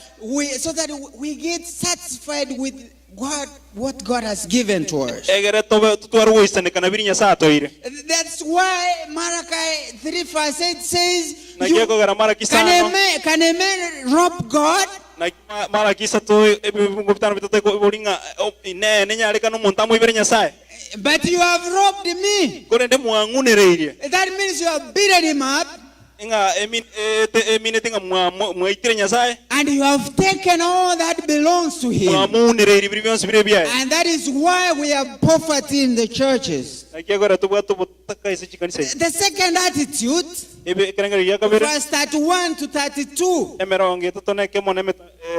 so that we get satisfied with God, what God has given to us. Egere tobe totware goisaneka na biria Nyasae atoeire. That's why Malachi 3 verse 8 says, Naki ekogera Malaki isano. can a man rob God? Naki Malaki isato ebibungo bitano bitato ekobori ng'a inee nenyarekane omonto amoibere Nyasae? But you have robbed me. Korende mwang'unereirie. That means you have beaten him up. Ng'a emineti ng'a mwaitire Nyasae. And you have taken all that belongs to him. Mwamuunereirie biria bionsi bire ebiaye. And that is why we have poverty in the churches. Naki ekogera tobwate obotaka ase chikanisa ime. The second attitude, Ebe ekerengerio gia kabere. verse 31 to 32. Emerongo etato na ekemo na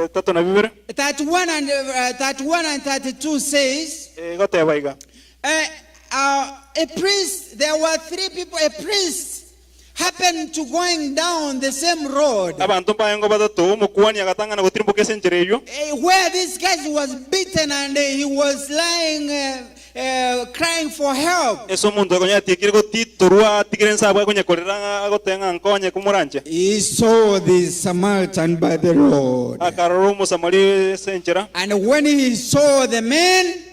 etato na bibere. 31 and 32 says, Egoteba iga. A priest, there were three people, a priest happened to going down the same road. Abanto mbaengo batato, omokuani agatang'ana gotirimboka ase enchera eyio. Where this guy was beaten and he was lying crying for help. Ase omonto oyo konya atiekire gotitorwa atigire inse abwo akonya korera ng'a agoteba ng'a nkonye komoranche. He saw the Samaritan by the road. Akarora Omosamaria ase enchera. And when he saw the man,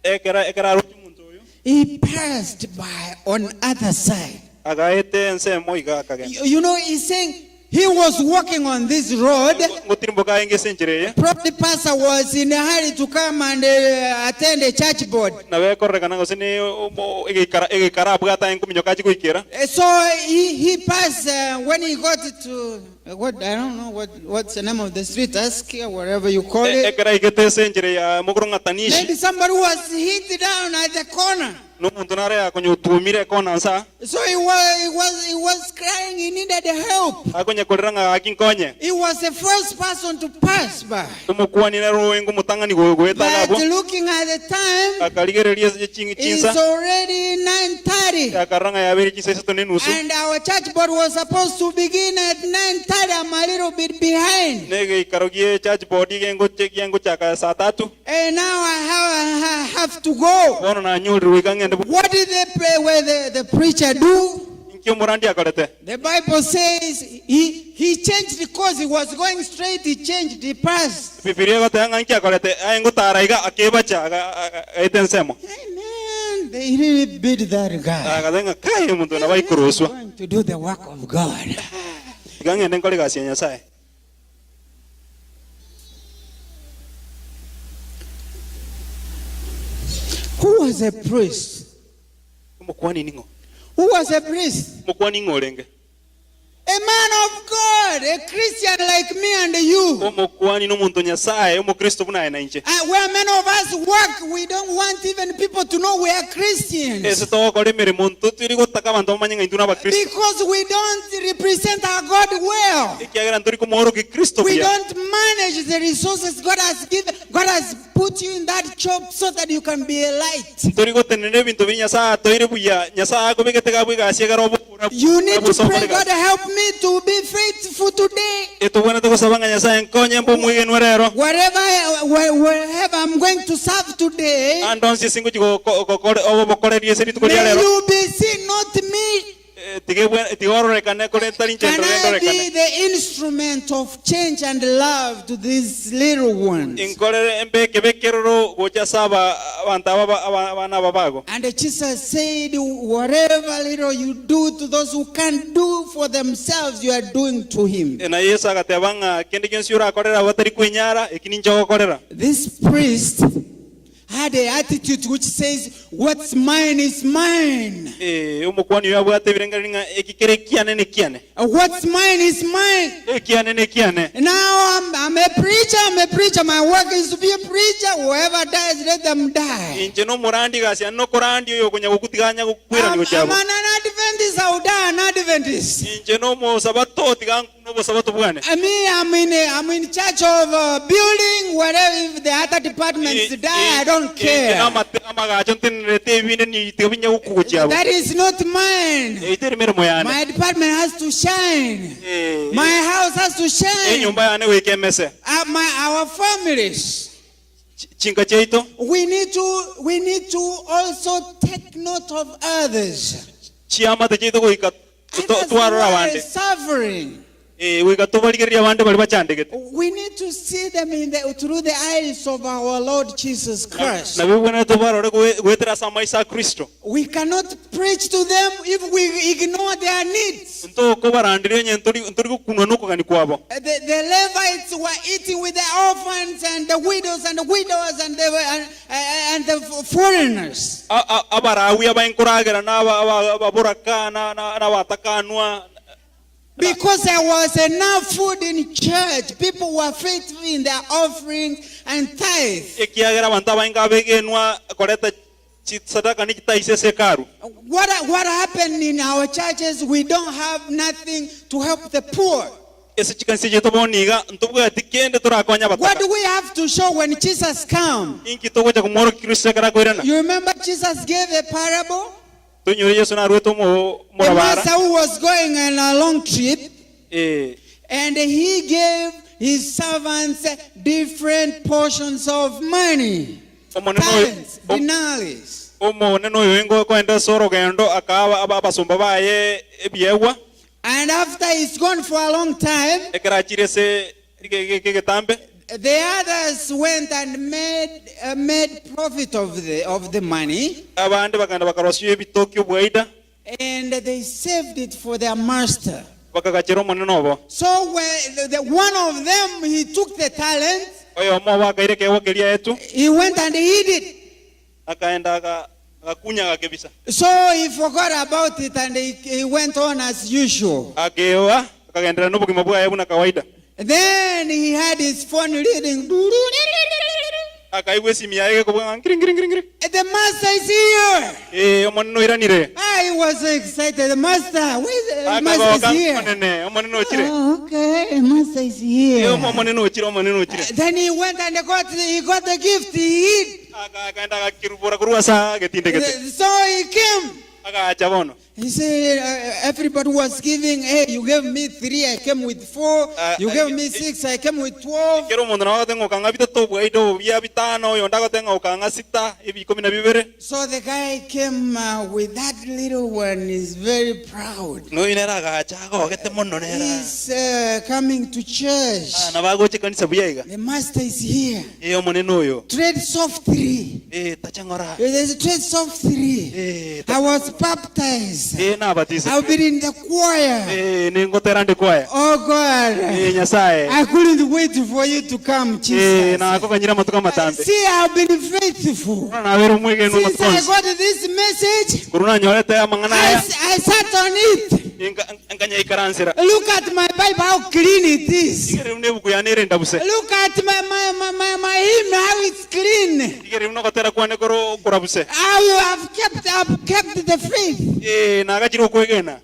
Ekero ekero aroche omonto oyo. He passed by on other side. Agaeta ensemo iga akagenda. You know, he's saying he was walking on this road. Ngotirimboka aenge ase enchera eye. Probably pastor was in a hurry to come and attend a church board. Nabo ekororekana gose ne omo egeikara egeikara abwate aye nkominyoka achie goikera. So he passed when he got to what I don't know what what's the name of the street, Askia, whatever you call it. Ekero aigete ase enchera ya mogoro ng'a Tanishi. Maybe somebody was hit down at the corner. Nomonto nare yakonya otuomire ekona nsa. So he was, he was, he was crying, he needed help. Akonya korera ng'a gaki nkonye. He was the first person to pass by. Omokuani nere oenge omotang'ani goeta iga But abwo. looking at the time, Akarigereria ase it's chinsa. already 9:30. Akarora ng'a yabeire chinsa isato na enusu. And our church board was supposed to begin at 9:30. I'm a little bit behind. Na egeikaro gie church board giengochaka saa tatu. And now I have, I have to go. Bono nanyorire goika ng'ende. What did the, pray, where the preacher do? Inki omorandia akorete? The Bible says he, he changed the course. He was going straight. He changed the path. Bibilia egoteba ng'a inki akorete? Aye ngotara iga akebacha agaeta ensemo. Amen. They really beat that guy. Agateba ng'a kai omonto nabo aikoroswa. Going to do the work of God. Iga ng'ende nkore egasi ya Nyasae. Who was a priest? Omokuani ning'o? Who was a priest? Omokuani ng'o orenge? A man of God, a Christian like me and you. Omokuani nomonto o Nyasae, omokristo buna aye na inche. Where many of us work, we don't want even people to know we are Christians. Ase togokora emeremo ntotiri gotaka abanto bamanye ng'a intwe nabakristo. Because we don't represent our God well. Ekiagera ntori komoorokia Kristo We buya. don't manage the resources God has given. God has put you in that job so that you can be a light. Ntori gotenena ebinto biria Nyasae atoeire buya. Nyasae akobegete iga abwo egasi egere obe oborabu You need to ase okore pray, God egasi. help me to be faithful today. Etobwenerete gosaba ng'a Nyasae nkonye mbe omwegenwa rero. Wherever, wherever I'm going to serve today, Ande onsi ase ngochia gokore obokoreri ase rituko ria may rero. you be seen, not me. Tiga ebwe- tiga ororekane korende tari inche Can ndore I be ndorekane. the instrument of change and love to these little ones? Inkorere embe ekebe ekeroro gocha ase aba abanto aba ba- aba- abana aba bago. And Jesus said, Whatever little you do to those who can't do for themselves, you are doing to him. Na Yeso agateba ng'a kende gionsi orakorere abwo batari kwenyara, eki ninche ogokorera. This priest had an attitude which says, What's mine is mine. Eh, omokuani oyo abwate ebirengererio ng'a eki kere ekiane nekiane. What's mine is mine. Ekiane nekiane. Now I'm, I'm a preacher, I'm a preacher. My work is to be a preacher. Whoever dies, let them die. Inche nomorandi egasi yane nokorandia oyo okonya gokutiganya I'm, gokwerania gochia I'm abwo. an Adventist, I'll die an Adventist. Inche nomosabato tiga nkune obosabato bwane. I mean, I'm in, a, I'm in charge of a building, whatever, if the other departments die, I don't Inche care. namate- amagacho ntenerete ebinde ni tiga binya gokwa gochia abwo. That is not mine. Eyio teri meremo yane. My department has to shine. Eh, My house has to shine. enyomba yane goika emese. My, our families. Chinka chiaito. We need to, we need to also take note of others. Chiamate chiaito goika Others who twarora are abande. suffering. Eh, goika tobarigererie abande baria bachandegete. We need to see them in the, through the eyes of our Lord Jesus Christ. Nabo ebwenerete tobarore goetera ase amaiso a Kristo. We cannot preach to them if we ignore their needs. Ntokobaranderia onye ntori ntori gokunwa nokogania kwabo. The Levites were eating with the orphans and the widows and the widowers and the, and the foreigners. A- a- Abarawi abaenkoragera na aba- aba- ababoraka na- na- nabatakanwa Because there was enough food in church, people were faithful in their offerings and tithe. ekiagera abanto abainge abegenwa koreta chisadaka ne chitaisi ase hekaru. What happened in our churches, we don't have nothing to help the poor. Ase chikanisa chiaito bono iga, ntobwati kende torakonye What abataka. do we have to show when Jesus comes? Inki togocha komworokia Kristo ekero akoirana? You remember Jesus gave a parable? Toinyore Yeso naruete omo- A omorabara. master who was going on a long trip Eh, and he gave his servants different portions of money, Omonene oyo- talents, denaries. Omonene oyo ingo okoenda ase orogendo akaba aba- abasomba baye ebiegwa. And after he's gone for a long time, Ekero achire ase ege- ege- egetambe, the others went and made, uh, made profit of the, of the money abande bakagenda bakarosia ebitoki obwaida, and they saved it for their master. bakagachera omonene obo. So when the, the, one of them, he took the talent, Oyomo obo akaira ekeegwa keria aetwe, he went and hid it. akaenda aga- agakunya agakebisa. So he forgot about it and he, he went on as usual. Akeoa, akagenderera na obogima bwaye buna kawaida. Then he had his phone reading. Akaigwa esimi yaye gekobua ng'a ngiri ngiri ngiri ngiri. The master is here. Eh, omonene oiranire. I was so excited. The master, where is the master is Akagoka here. omonene, omonene ochire. Oh, okay, the master is Eh, here. omonene ochire, omonene ochire. Then he went and got he got the gift. He hid. Aka- Akaenda agakirubora korwa ase agetindegete. So he came. Agacha bono. He said, uh, everybody was giving. Hey, you gave me three, I came with four. You gave me six, I came with 12. Kera omonto nabo agote ng'a okang'a bitato obwaida obuya bitano, oyonde agote ng'a okang'a sita, ebi ikomi na bibere. So the guy came uh, with that little one. He's very proud. Noyo nere agacha agogete mono nere. He's uh, coming to church. Ah, nabo agocha ekanisa buya iga. The master is here. Eh, omonene oyo. Tread softly. Eh, tacha ng'ora. There's tread softly. Eh, I was baptized. eh, nabatise. I've been in the choir. Eh, ningotera ndi kwaya. Oh God. Eh, Nyasaye. I couldn't wait for you to come, Eh, Jesus. nakokanyire amatuko amatambe. See, I've been faithful. Korwa nabere omwegenu Since amatuko I onsi. got this message, Korwa nanyorete amang'ana I, aya, I sat on it. inka- nkanyaikaransera. Look at my Bible, how clean it is. Igere buna ebuku yane ere endabuse. Look at my, my, my, my, my hymn, how it's clean. Igere buna ogotera kwane koro okorabuse. How you have kept, have kept the faith. Eh, nagachire okwegena.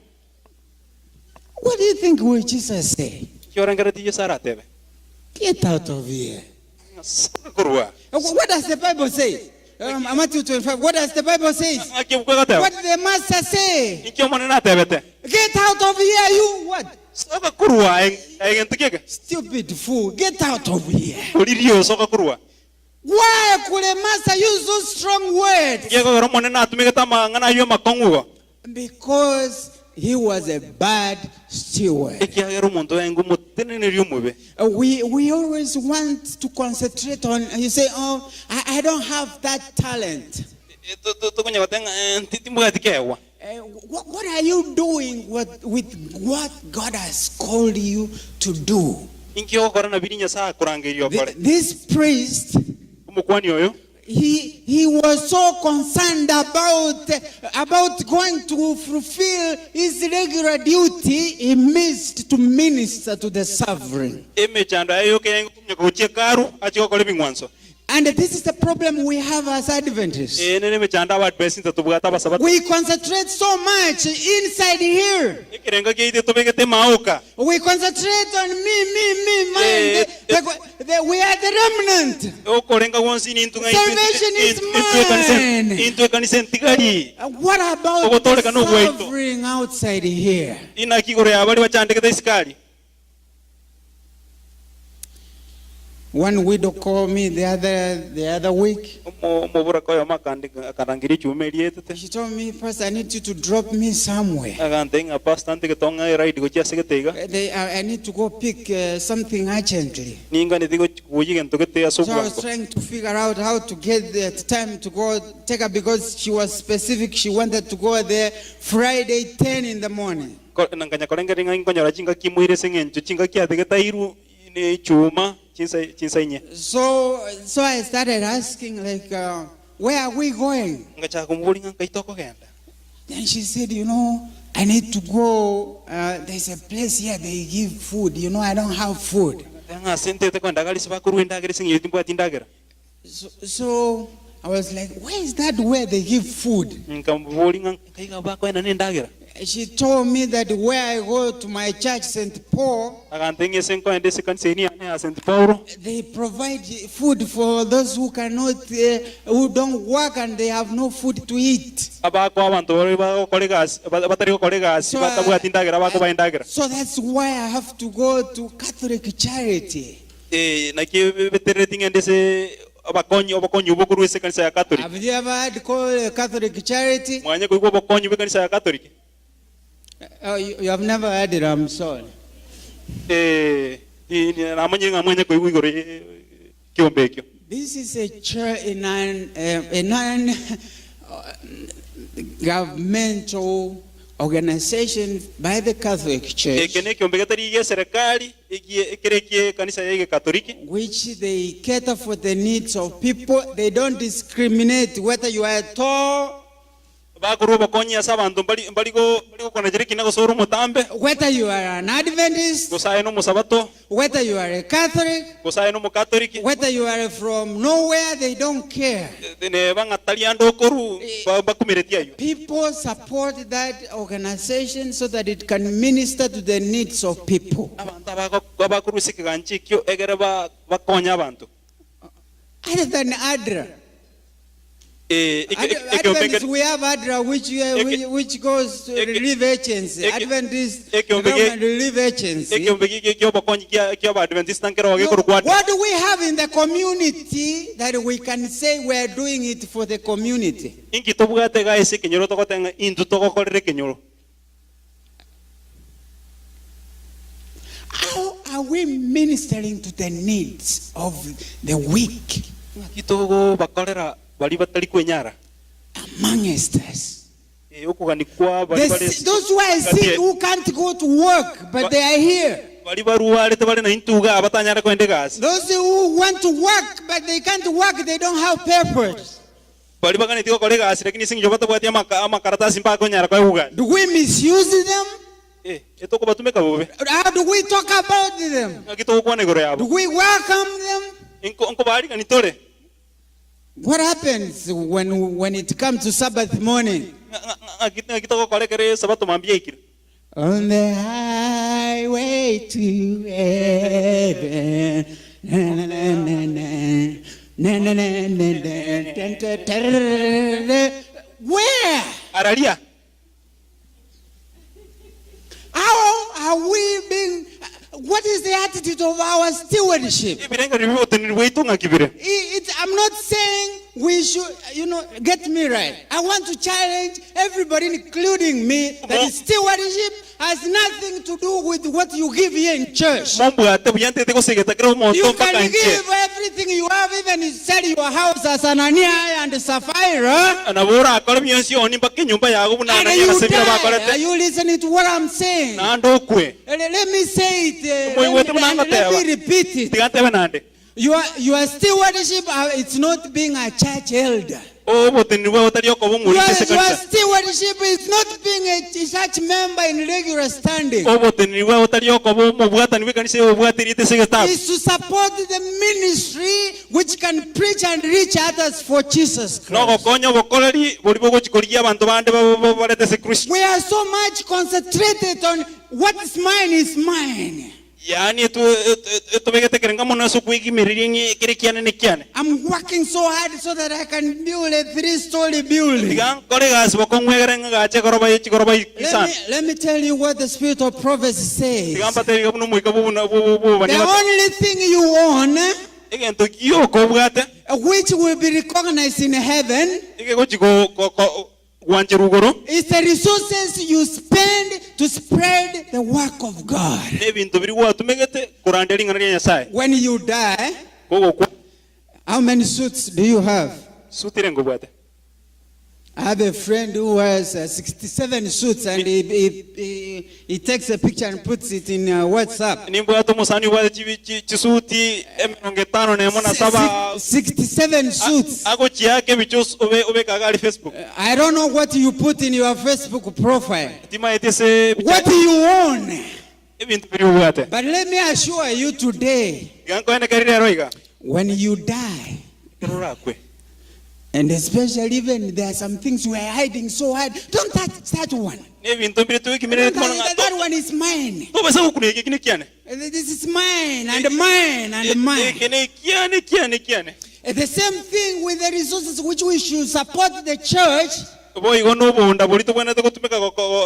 What do you think will Jesus say? Inki orengeretie Yeso aratebe? Get out of here. Ng'a soka korwa. What does the Bible say? Um, Matthew 25. What does the Bible say? Ng'aki ebuku egoteba? What did the master say? Inki Omonene atebete? Get out of here, you what? Soka korwa aye egento kiege. Stupid fool. Get out of here. Oririo soka korwa. Why could a master use those strong words? Nki ekogera Omonene atumegete amang'ana ayio amakong'u igo? Because he was a bad steward. Ekiagera omonto oenge omoteneneri omobe. Uh, We, we always want to concentrate on, you say, oh, I, I don't have that talent. Eh, to- to- tokonya goteba ng'a eh, nti- timbwati keegwa. Uh, what, what are you doing with, with what God has called you to do? Inki ogokora na biria Nyasae akorangeirie okore? This priest, Omokuani oyo he, he was so concerned about, about going to fulfill his regular duty, he missed to minister to the sovereign. emechando yaye yoka yarenge kominyoka gochia ekaru achie gokora ebing'wanso. And this is the problem we have as Adventists. Eye nere emechando Abaadventista tobwate abasabato. We concentrate so much inside here. Ekerengo kiaito tobegete maoka. We concentrate on me, me, me, mine. Eh, The- the- we are the remnant. Okorenga gwonsi nintwe ng'a intwe- Salvation is intwe ekanisa- mine. intwe ekanisa entigari. Uh, What about Ogotoreka the nogwaito. suffering outside here? Inaki igoro ya baria bachandegete isikari. One widow called me the other, the other week. Omo- Omoboraka oyomo akandika akarangeria echuma erietete. She told me, Pastor, I need you to drop me somewhere. Agantebia ng'a pastor ntige tong'ae eride gochia ase gete iga. Uh, They, I, I need to go pick uh, something urgently. Ninganeti gochi kuoyia egento gete ase So I was obwango. trying to figure out how to get the time to go take her because she was specific. She wanted to go there Friday 10 in the morning. Ko- na nkanya korengereria ng'a nkonyora chingaki moire ase eng'encho chingaki atigete airwe ne echuma chinsa chinsa inye. So, so I started asking, like, uh, where are we going? Ngachaka komoboria ng'a nkai tokogenda. Then she said, you know, I need to go. Uh, there's a place here they give food. You know, I don't have food. Ngateba ng'a ase ntete kogenda iga ase bakorwa endagera ase eng'encho timbwati endagera. So, so I was like, where is that where they give food? Nkamoboria ng'a nkai iga bakoenana endagera. She told me that where I go to my church, St. Paul, Agantebia ng'a ase nkoenda ase ekanisa eye yane ya St. Paulo, they provide food for those who cannot, uh, who don't work and they have no food to eat. abakoa abanto baria bagokora egasi, ba- batari gokora egasi, So, batabwati endagera bakobaa endagera. so that's why I have to go to Catholic Charity. Eh, naki beterereti ng'ende ase abakonyi obokonyi obwo korwa ase ekanisa ya Catholic. Have you ever heard called Catholic Charity? Mwanye koigwa obokonyi bw'ekanisa ya Catholic? Oh, you, you have never heard it, I'm sorry. Eh, ni- ni- namanyire ng'a mwanye koigwa igoro ye ekiombe ekio. This is a church, a non, a non governmental organization by the Catholic Church, Eke nekiombe getari gi'eserekari, egie ekere eki'ekanisa ya Egekatoliki. which they cater for the needs of people. They don't discriminate whether you are tall, Bakorua obokonyi ase abanto mbari mbari go mbari gokonachera ekina gose ore omotambe, whether you are an Adventist, gose aye nomosabato, whether you are a Catholic, gose aye nomokatoliki, whether you are from nowhere, they don't care. neba ng'a tari ande okorwa ba bakumereti ayio. People support that organization so that it can minister to the needs of people. Abanto abago abakorwa ase ekegancha ekio egere ba bakonye abanto. Other than ADRA, Eh, eke- Ad- eke- ekeombe Adventists, kere- we have ADRA which, uh, Eke- which, which goes to Eke- relief agency, Eke- Adventist Ekeombe ge- Government Relief Agency. ekeombe giki eki'obokonyi kia ki'Abaadventista nkero No, gekorokwa ADRA. what do we have in the community that we can say we are doing it for the community? Inki tobwate iga ase ekenyoro togoteba ng'a intwe togokorera ekenyoro? How are we ministering to the needs of the weak Ng'aki togobakorera baria batari kwenyara? amongst us? Ee, okogania kwa baria The bare si- those who are sick who can't go to work, but they are here. baria barwarete bare na intwe igaa batanyare kogenda egasi. Those who want to work, but they can't work, they don't have papers. Baria baganetie gokora egasi lakini ase eng'encho batabwati amaka amakaratasi mbakonyara koegwa egasi. Do we misuse them? Eh, etokobatumeka bobe. How do we talk about them? Ng'aki togokwana igoro Do yabo? we welcome them? Inko nkobaarigani tore? What happens when, when it comes to Sabbath morning? Ng'aki ng'aki togokora ekero Esabato mambia yaikire? On the highway to heaven. Na, na, na, na, na. Na, na, na, na, na. Dun, dun, dun, dun, dun. Where? Araria. How are we being? What is the attitude of our stewardship? Ebirengererio bi'oboteneneri bwaito ng'aki bire? It, I'm not saying we should, you know, get me right. I want to challenge everybody, including me, that stewardship has nothing to do with what you give here in church. Mombwate buya ntete gosegeta kera omonto You mpaka can inche. give everything you have, even sell your house as Ananias and Sapphira. Nabo orakore bionsi oni mpaka enyomba yago buna And Anania na you Safira die. Are bakorete. you listening to what I'm saying? Naende okwe. Let me say it. Moigwete Let me, buna let ngoteba. me repeat it. Tiga ntebe naende. Your, your stewardship, uh, it's not being a church elder. Oboteneneri bwao tari okoba Your, omorisia ase your ekanisa. stewardship is not being a church member in regular standing. Oboteneneri bwao tari okoba omobwatani bw'ekanisa eyobwaterete ase egetabu. It's to support the ministry which can preach and reach others for Jesus Christ. Nogokonya obokoreri boria bogochi korigia abanto bande babarete ase Kristo. We are so much concentrated on what is mine is mine. Yaani etobegete ekerenga mono ase okwegimereria ng'a ekere ekiane nekiane. I'm working so hard so that I can build a three-story building. Tiga nkore egasi bokong'u egere ng'agache egoroba ye chigoroba Let isano. me, let me tell you what the spirit of prophecy says. Tiga mbatebi iga buna omoika bw'obuna- bw'obu- bw'obobani The gote. only thing you own, Egento gioka obwate, which will be recognized in heaven, egegochi go- go- go- gwancherwa igoro, is the resources you spend to spread the work of God. nebinto biria gwatumegete korandia ring'ana ria Nyasaye. When you die, Kogokwa, how many suits do you have? suti renge obwate? I have a friend who has uh, 67 suits and he, he, he, he takes a picture and puts it in uh, WhatsApp. Nimbwate omosani obwate chibi- chi- chisuti emerongo etano nemo na saba 67 suits. agochiaka ebicha os- obe- obeka iga aria Facebook. I don't know what you put in your Facebook profile. Timaeti ase ebicha What you own. ebinto biria obwate. But let me assure you today, Iga nkoenekeria rero iga, when you die ekero orakwe. And especially even there are some things we are hiding so hard. Don't touch that one. Nebinto mbire Don't togekimerereti touch mono ng'a that, that one is mine. tobasa gokuna eke, eki nekiane. This is mine and mine and mine. Eke nekiane, ekiane, ekiane. The same thing with the resources which we should support the church. Boigo nobonda boria tobwenerete gotumeka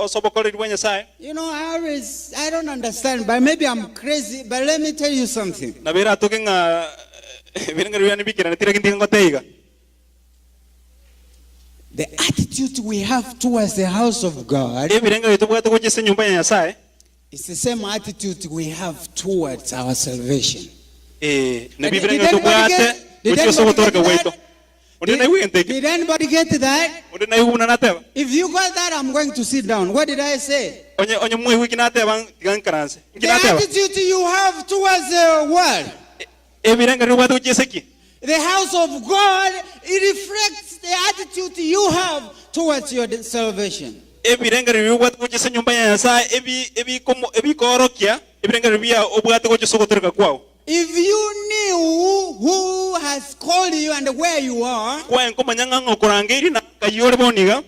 ase obokoreri bwa Nyasae. You know, I always, I don't understand, but maybe I'm crazy, but let me tell you something. Nabo eratoke ng'a ebirengererio biane mbikerane tira gento ngotebi iga. The attitude we have towards the house of God Ebirengererio tobwate gocha ase enyomba ya Nyasae. is the same attitude we have towards our salvation. Ee, nabio Did ebirengererio anybody tobwate get- did gochia ase anybody ogotooreka get gwaito. that? Onde naigwe egento eke? Did anybody get that? Onde naigwe buna nateba? If you got that, I'm going to sit down. What did I say? Onye onye mwaigwa eki nateba, tiga nkaranse. Inki The nateba? attitude you have towards the world, Ebirengererio obwate gochia ase ki? the house of God, it reflects the attitude you have towards your salvation. Ebirengererio obwate gochia ase enyomba ya Nyasae ebi ebikomo ebikoorokia ebirengererio bia obwate gochia ase ogotoreka kwao. If you knew who has called you and where you are, Kwaye nkomanya ng'a ng'a okorangeirie na ng'ai ore bono iga.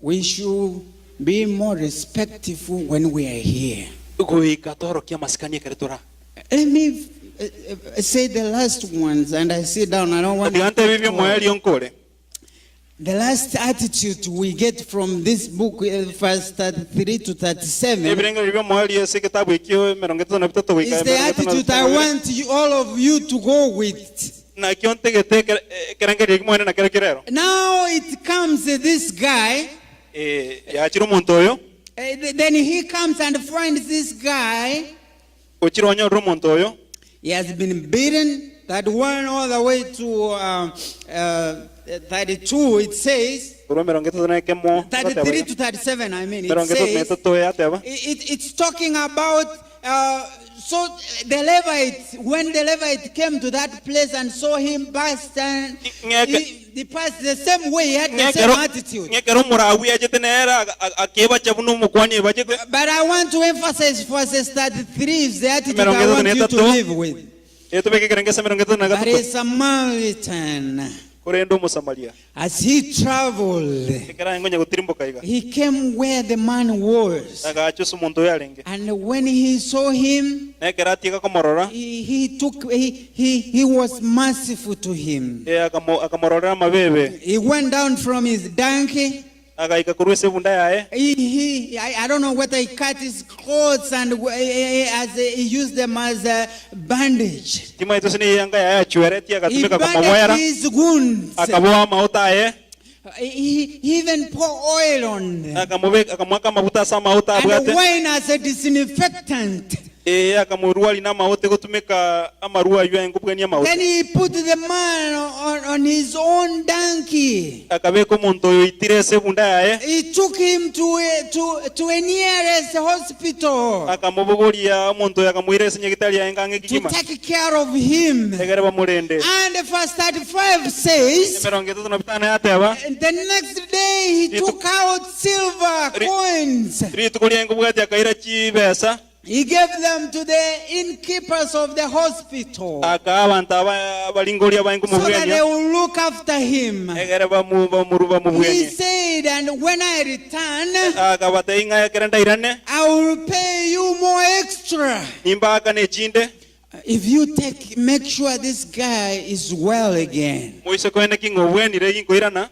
We should be more respectful when we are here. Goika toorokie amasikani ekero tore aa. Let me say the last ones and I sit down. I don't want Tiga ntebe ebi'omoerio nkore. The last attitude we get from this book, verse 33 to 37, Ebirengererio bi'omoerio ase egetabu ekio emerongo etato na bitato goika is the emerongo etato na attitude I bitato. want you, all of you to go with. Nakio ntegete ekerengererio eki moende nakero kerero. Now it comes this guy, Eh, yachire omonto oyo, then he comes and finds this guy. ochire onyorire omonto oyo. He has been beaten, that one all the way to 32, it says. Korwa emerongo etato na ekemo, 33 to 37, I mean, it emerongo etato na says. etato yateba. It's talking about, so the Levite, when the Levite came to that place and saw him pass, and he passed the same way, he had the same attitude. Ng'ekero Omorawi achete nere akebacha buna omokuani ebachete. But I want to emphasize verses 33 is the attitude Emerongo I etato want na you to etato. live with. Etobeke ekerengo ase emerongo etato na But gatato. a Samaritan, Korende Omosamaria, as he traveled, ekero aye ngonya gotirimboka iga, he came where the man was. agacha ase omonto oyo arenge. And when he saw him, Na ekero atiga komorora, he, he took he, he, he was merciful to him. eh, akamo- akamororera amabebe, He went down from his donkey. Agaika korwa ase ebunda yaye. He, he, I don't know whether he cut his clothes and as he used them as a bandage. Timaeti gose neyanga yaye achweretie He agatumeka bandaged komoboera, his wounds. akaboa amaote aye, He, he even poured oil on them. akamobeka akamoaka amaguta ase amaote And abwate. wine as a disinfectant. Ee, akamorwaria namaote gotumeka amarwa ayio aye nkobwania amaote. Then he put the man on his own donkey. Akabeka omonto oyo oitire ase ebunda yaye. He took him to a, to, to a nearest hospital. Akamobogoria omonto oyo akamoira ase nyagitari yaye ng'ang'e To kegima. take care of him. Egere bamorende. And verse 35 says, Emerongo etato na bitano yateba. The next day he took out silver coins. Rituko riaye nkobwatia akaira chibesa. He gave them to the innkeepers of the hospital. Akaa abanto aba abaringoria abaye So that they nkomobwenia. will look after him. Egere bamu bamuru He bamobwenie. said, and when I return, Akabatebia ng'a ekere ndairane, I will pay you more extra. nimbaakane echinde. If you take, make sure this guy is well again. Moise koene ki ng'a obwenire ginkoirana.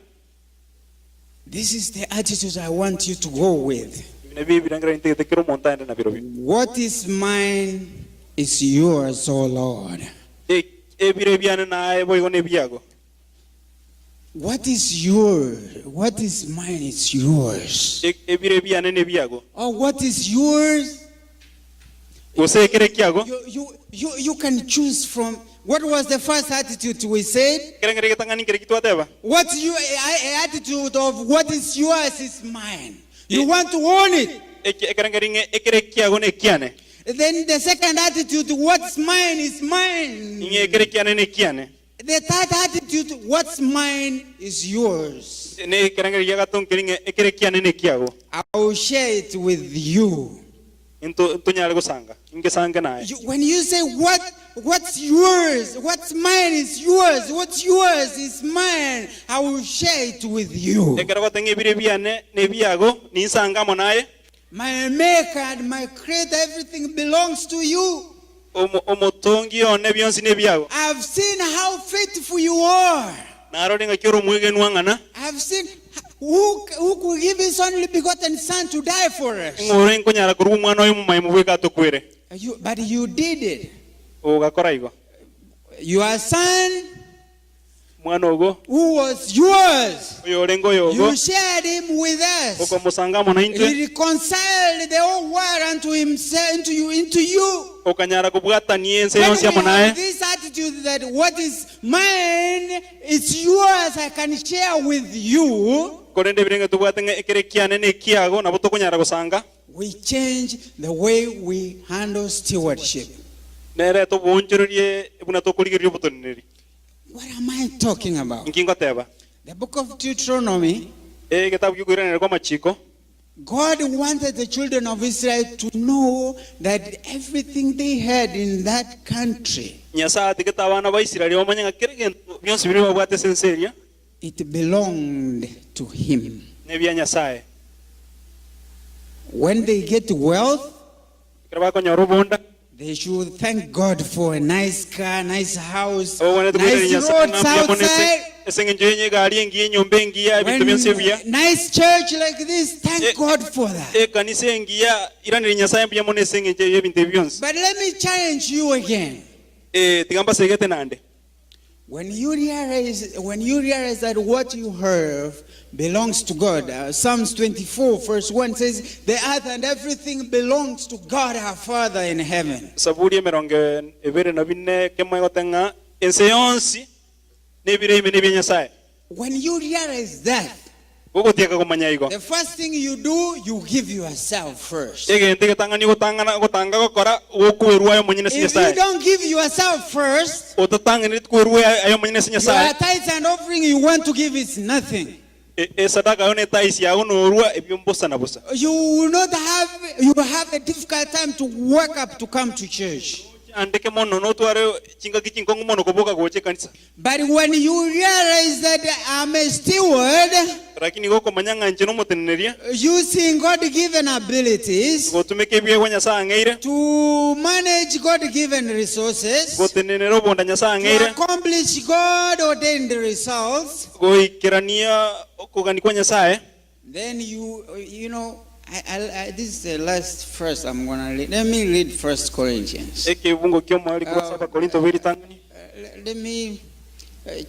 This is the attitude I want you to go with. Ebi nabio ebirengererio ntagete kera omonto aende nabirobio. What is mine is yours, O Lord. Ebiro ebiane naye boigo nebiago. What is yours? What is mine is yours. Ebiro ebiane nebiago. Or what is yours? Gose ekere ekiago. You, you, you, you can choose from. What was the first attitude we said? Ekerengeri egetang'ani nkere ki twateba? What you, a, attitude of what is yours is mine. You want to own it. Ekerengeri ng'e ekere ekiago nekiane. Then the second attitude, what's mine is mine. Ing'e ekere ekiane nekiane. The third attitude, what's mine is yours. Ne ekerengeri gia gatato nkeri ng'e ekere ekiane nekiago. I will share it with you. Into ntonyare gosanga, ingesange naye. You, when you say what what's yours, what's mine is yours, what's yours is mine, I will share it with you. Ekero ogoteba ng'a ebire biane nebiago, ninsange amo naye. My maker and my creator, everything belongs to you. Omo- Omotongi one bionsi nebiago. I've seen how faithful you are. Narore ng'aki ore omwegenwa ng'ana. I've seen who, who could give his only begotten son to die for us. Ng'o ore nkonyara korua omwana oye omomaimo bweka atokwere? You, but you did it. Ogakora igo. Your son Omwana ogo, who was yours, oyorenge oyogo, you shared him with us. okomosanga amo naintwe, He reconciled the whole world unto himself, into you, into you. okanyara kobwatania ense When yonsi we amo naye. have this attitude that what is mine is yours, I can share with you, Korende ebirenge tobwate ng'a ekere kiane nekiago, nabo tokonyara gosanga. we change the way we handle stewardship. Nere toboonchorerie buna tokorigereria oboteneneri. What am I talking about? Inki ngoteba? The book of Deuteronomy, Egetabu gi'okoiraneria kw'amachiko. God wanted the children of Israel to know that everything they had in that country, Nyasae atigete abana ba Israeli bamanye ng'a kera egento bionsi biria babwate ase ense eria it belonged to Him. nebia Nyasae. When they get wealth, Ekero bakonyora obonda, They should thank God for a nice car, nice house, Obwenerete koiraneria nice Nyasae roads ng'a mbuya mono ase outside. ase eng'encho yenye egari engiya, enyomba engiya, ebinto When bionsi ebiya. nice church like this, thank Eh, God for that. Ekanisa engiya, iraneria Nyasae mbuya mono ase eng'encho y'ebinto ebi bionsi. But let me challenge you again. Eh, tiga mbasegete naende. When you realize, when you realize that what you have belongs to God, Psalms 24, verse 1 says, The earth and everything belongs to God our Father in heaven. Saburi emerongo ebere na bine ekemo egoteba ng'a ense yonsi nebire ime nebia Nyasae. When you realize that, Gogotieka komanya igo, the first thing you do, you give yourself first. egento egetang'ani ogotang'ana ogotanga gokora, gokwerua aye omonyene ase If you Nyasae. don't give yourself first, Otatang'anereti kwerua aye omonyene ase Nyasae, your tithes and offering you want to give is nothing. e- esadaka yao na etaisi yao norua ebio mbosa na bosa. You will not have, you will have a difficult time to wake up to come to church. Ochandeke mono notware chingaki chinkong'u mono koboka gocha ekanisa. But when you realize that I'm a steward, Lakini gokomanya ng'a inche nomoteneneria, using God given abilities gotumeka ebiegwa Nyasae ang'eire, to manage God given resources, gotenenera obonda Nyasae to ang'eire, accomplish God ordained results, goikerania okogania kwa Nyasae, then you, you know, I, I, I, this is the last verse I'm going to read. Let me read First Corinthians. Ekebungo ki'omoerio korwa ase Abakorinto b'eritang'ani. Let me,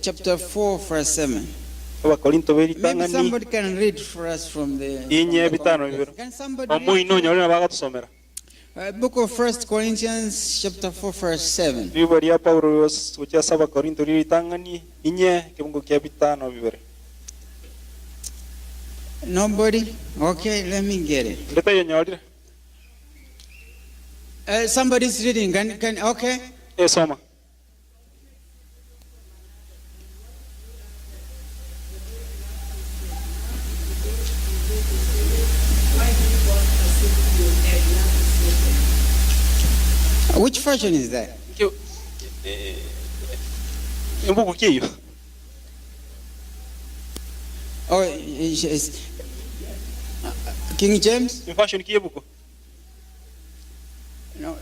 chapter 4, verse 7. Abakorinto Maybe b'eritang'ani somebody can read for us from the. From inye the bitano congregation. bibere. Can somebody read? Omoino onyore nabo agatosomera. Book of First Corinthians, chapter 4, verse 7. Riuba ria Paulo gochia ase Abakorinto ri'eritang'ani inye ekebungo kia bitano bibere. Nobody? Okay, let me get it. Onde taiyo onyorire? Somebody's reading. Can, can, okay. Eh, soma. Which version is that? Nki- eh, Embuku ki eyio? Oh, it's, King James? Version ki ebuku? No,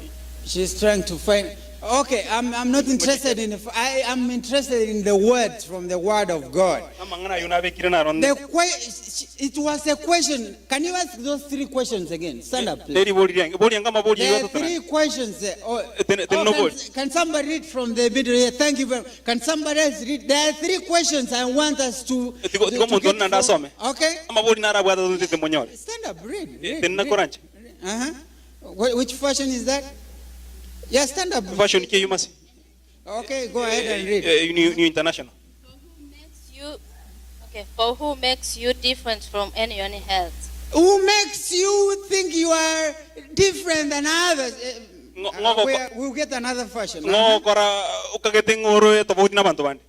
she's trying to find. Okay, I'm, I'm not interested in. I am interested in the words from the Word of God. Amang'ana ayio nabekire naro The que- it was a question. Can you ask those three questions again? Stand up, please. Neribori riange. Boria anga amabori There are igo three questions there. Oh, Ten- oh, no can, board. can somebody read from the middle here? Thank you very much. Can somebody else read? There are three questions I want us to. Tigo- to, tigo to monto get nande from- asome. Okay. Amabori narabwate tontete monyore. Stand up, read. read, Tenena read. koranche. Uh-huh. Which version is that? Yeah, stand up. Version ki eyio masi. Okay, go ahead and read. New, New International. For who makes you okay, for who makes you different from anyone else? Who makes you think you are different than others? We'll get another version. Ng'okora okagete ng'oro tofauti na abanto bande.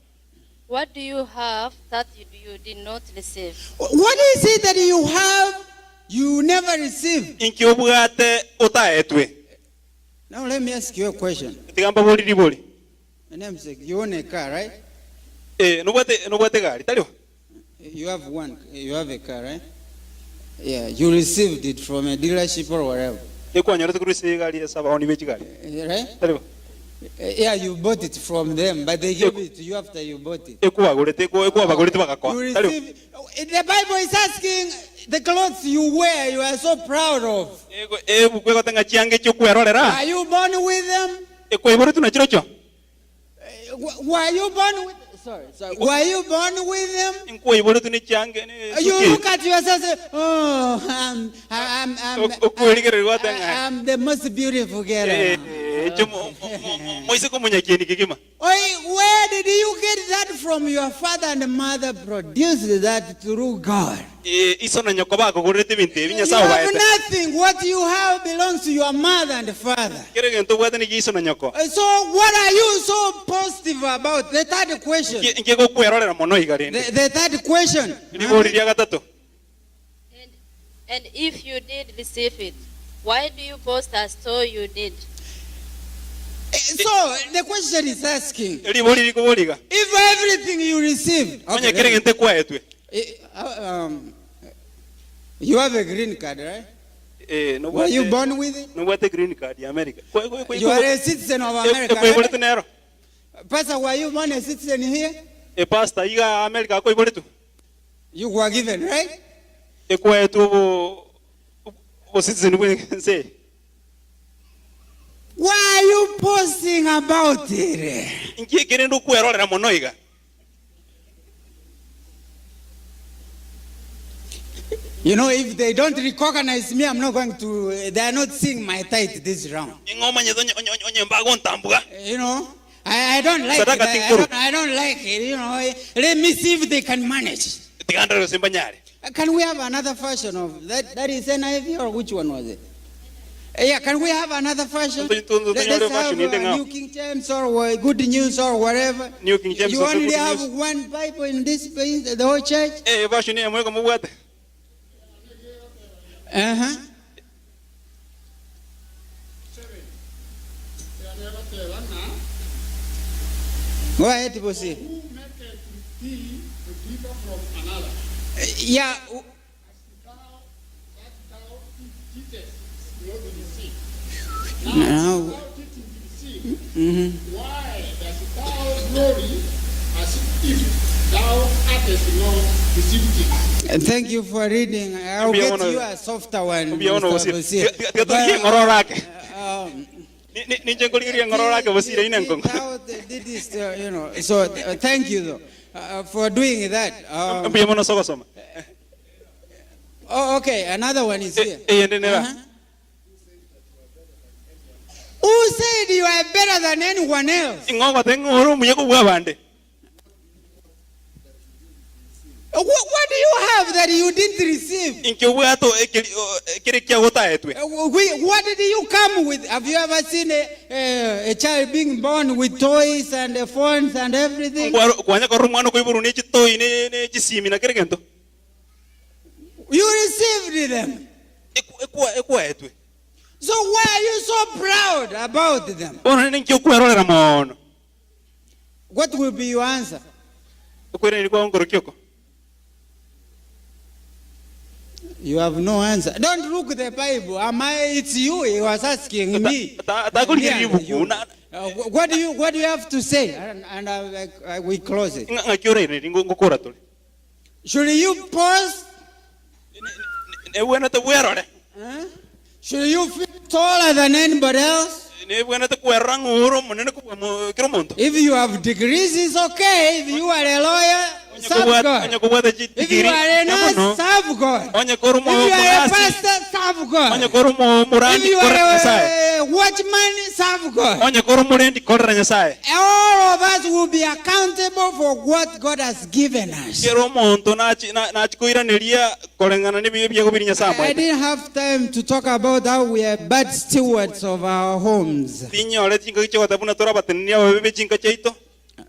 What do you have that you, you did not receive? What is it that you have? you never received? Inki obwate otaetwe? Now let me ask you a question. Tiga mbaborie ribori. My name is you own a car, right? Eh, nobwate nobwate egari, tari bo? You have one, you have a car, right? Yeah, you received it from a dealership or whatever. Ekwanyorete korwa ase egari ase abaoni be chigari, Eh, Right? tari bo? Eh, Yeah, you bought it from them, but they gave it to you after you bought it. Ekwagorete ekwa ekwabagorete bagakoa, You tari bo? receive, the Bible is asking the clothes you wear, you are so proud of. Ego ebuku egote ng'a chianga echio okwerorera, Are you born with them? ekwaiboretwe nachirochio? Eh, Were you born with sorry, sorry. Were you born with them? Nkwaiboretwe ne chianga ne You esuti look at yourself and say, Oh, I'm, I'm, I'm, Okwerigereria gwate ng'a I'm the most beautiful girl. eh, echo mo- mo- mo- moiseke omonyakieni kegima. Oi, where did you get that from? Your father and mother produced that through God. Eh, iso na nyoko bakogorerete ebinto ebi You Nyasae have obaete. nothing. What you have belongs to your mother and father. Kere egento obwate nigo iso na nyoko. So what are you so positive about? The third question. Inki inki egokwerorera mono iga rende? The third question. Ribori ria gatato. And if you did receive it, why do you boast as though you did? So the question is asking, Ribori rikobori iga, if everything you received, onye kere okay, egento ekwaetwe. you have a green card, right? Eh, Were you nobwate born with it? nobwate green card ya America. Kwe- kwe- kwe- You are a citizen of America. Ekweborete Right? nero. Pastor, were you born a citizen here? E pastor iga America akoiboretwe. You were given, right? Ekwaetwe obo obo citizen bwe ense eye. Why are you posting about it? Inki ekerende okwerorera mono iga? You know, if they don't recognize me, I'm not going to, they are not seeing my tithe this round. Ing'o omanyete onye onye onye mbagontambuga? You know, I don't like it. Sadaka tinkuru. I don't like it. You know, let me see if they can manage. Tiga ndore gose mbanyare. Can we have another version of that? That is NIV or which one was it? Yeah, can we have another version? Tunyore Let's have version inde ng'ao. New King James or Good News or whatever. New King James You or only Good have News. one Bible in this place, the whole church? Eh, version eye mweka mobwate. Go ahead, Bosi. Who maketh thee to differ from another? Yeah. Thou, that thou didst not receive. Now, Now thou didst receive, why dost thou glory as if thou hadst not received it? Thank you for reading. I'll Mbuya get mono- you a softer one. Mbuya mono Mr. Bosire. Bosire. Tiga- tiga torigie eng'ororo ake. Ninche nkorigereria eng'ororo ake Bosire ine enkongo. Thou didst, you know, so thank you though for doing that. Mbuya mono ase ogosoma. Oh, okay, another one is here. Eyende nera. Who said you are better than anyone else? Ing'o ogoteba ng'a ore omuya kobua abande? What do you have that you didn't receive? Inki obwate ekeri ekere kiago otaetwe? What did you come with? Have you ever seen a child being born with toys and phones and everything? Kwanya korora omwana okoiborwa ne chitoi ne ne chisimi na kera egento? You received them. Ekwaetwe. So why are you so proud about them? Bono rende inki okwerorera mono? What will be your answer? Okoiraneria kwao nkorokia oko. You have no answer. Don't look the Bible. Am I? It's you. He was asking me. Takorigereria Me and you. ibuku. Na- What do you have to say? And we close it. Ng'aki orairanerie ngokora tore. Should you pause? Nebwenerete bwerore. Huh? Should you feel taller than anybody else? Nebwenerete kwerora ng'a ore omonene kobua mo- kera omonto. If you have degrees, it's okay. If you are a lawyer, Onye serve kobwata God. onye kobwata If you chidigiri are a nurse, mono. serve God. Onye kore If you are a omorasi, pastor, serve God. onye kore If omorandi you korera are Nyasaye. a watchman, serve God. Onye kore omorendi korera Nyasaye. All of us will be accountable for what God has given us. Kera omonto nachi na- nachikoiraneria koreng'ana nebibe ebiago biria Nyasaye I amoete. didn't have time to talk about how we are bad stewards of our homes. Tinyore chingaki chiogoteba buna tore abateneneri ababe be chinka chiaito.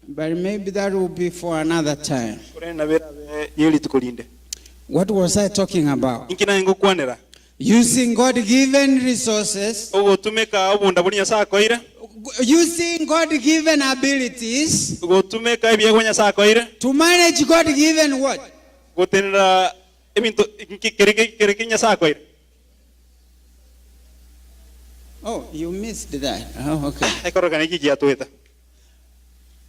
But maybe that will be for another time. Korende nabo erabe ye rituko rinde. What was I talking about? Inki naye ngokwanera? Using God given resources, Ogotumeka obonda boria Nyasae akoire, using God given abilities gotumeka ebiegwa Nyasae akoire, to manage God given what? gotenera ebinto nki kere kere ki Nyasae akoire. Oh, you missed that. Oh, okay. Ekorokana eki giatoeta.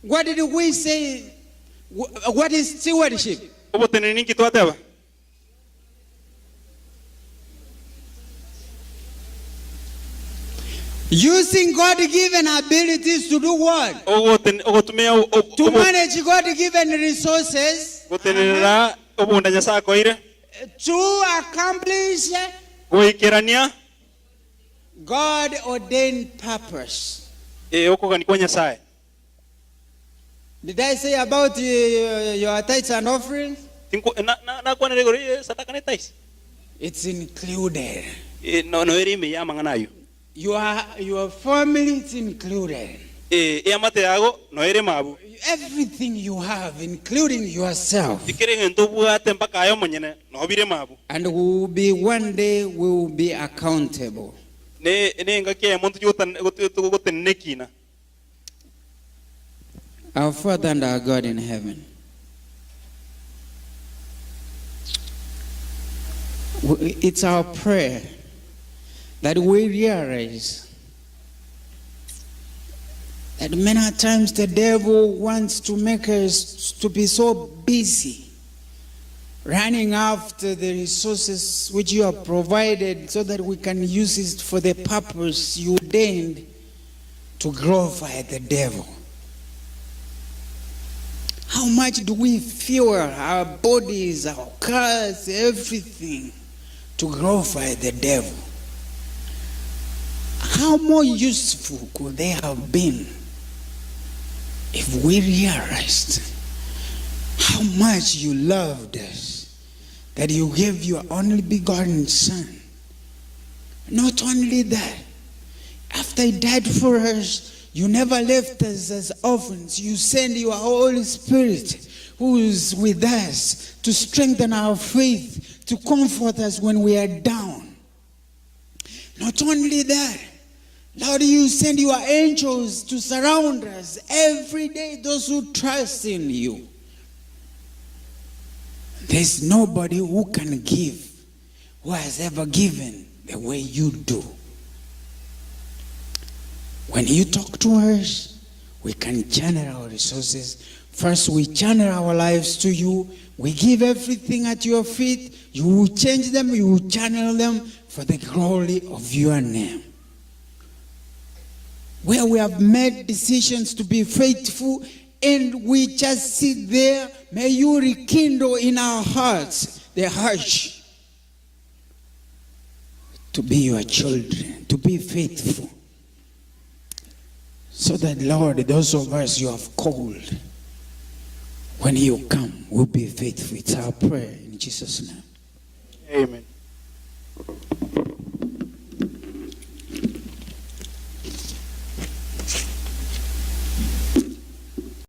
What did we say? What is stewardship? Oboteneneri ninki twateba? Using God given abilities to do what? Ogoten- Ogotumia o- o- To obo- manage God given resources gotenenera obonda Nyasae akoire, to accomplish goikerania God ordained purpose. eh, okogania kwa Nyasae. Did I say about your tithes and offerings? Tinku- na- na- nakwanera igoro ye sadaka ne tithes. It's included. Eh, no no ere ime ya amang'ana ayio. Your family is included. Eh, eamate yago no ere mabu. Everything you have, including yourself. Tikere egento obwate mpaka aye omonyene no bire mabu. And we will be one day we will be accountable. Ne ne engaki eyemo ntochi gotan- gote- gotenena ekina. Our Father and our God in heaven. It's our prayer that we realize that many times the devil wants to make us to be so busy running after the resources which you have provided so that we can use it for the purpose you ordained to glorify the devil. How much do we fuel our bodies, our cars, everything to glorify the devil? How more useful could they have been if we realized how much you loved us, that you gave your only begotten Son? Not only that, after he died for us, you never left us as orphans. You send your Holy Spirit who is with us to strengthen our faith, to comfort us when we are down. Not only that, Lord, you send your angels to surround us every day, those who trust in you. There's nobody who can give, who has ever given the way you do. When you talk to us, we can channel our resources. First, we channel our lives to you. We give everything at your feet. You will change them, you will channel them for the glory of your name. Where we have made decisions to be faithful and we just sit there, may you rekindle in our hearts the urge to be your children, to be faithful. So that, Lord, those of us you have called, when you come, will be faithful. It's our prayer in Jesus' name. Amen.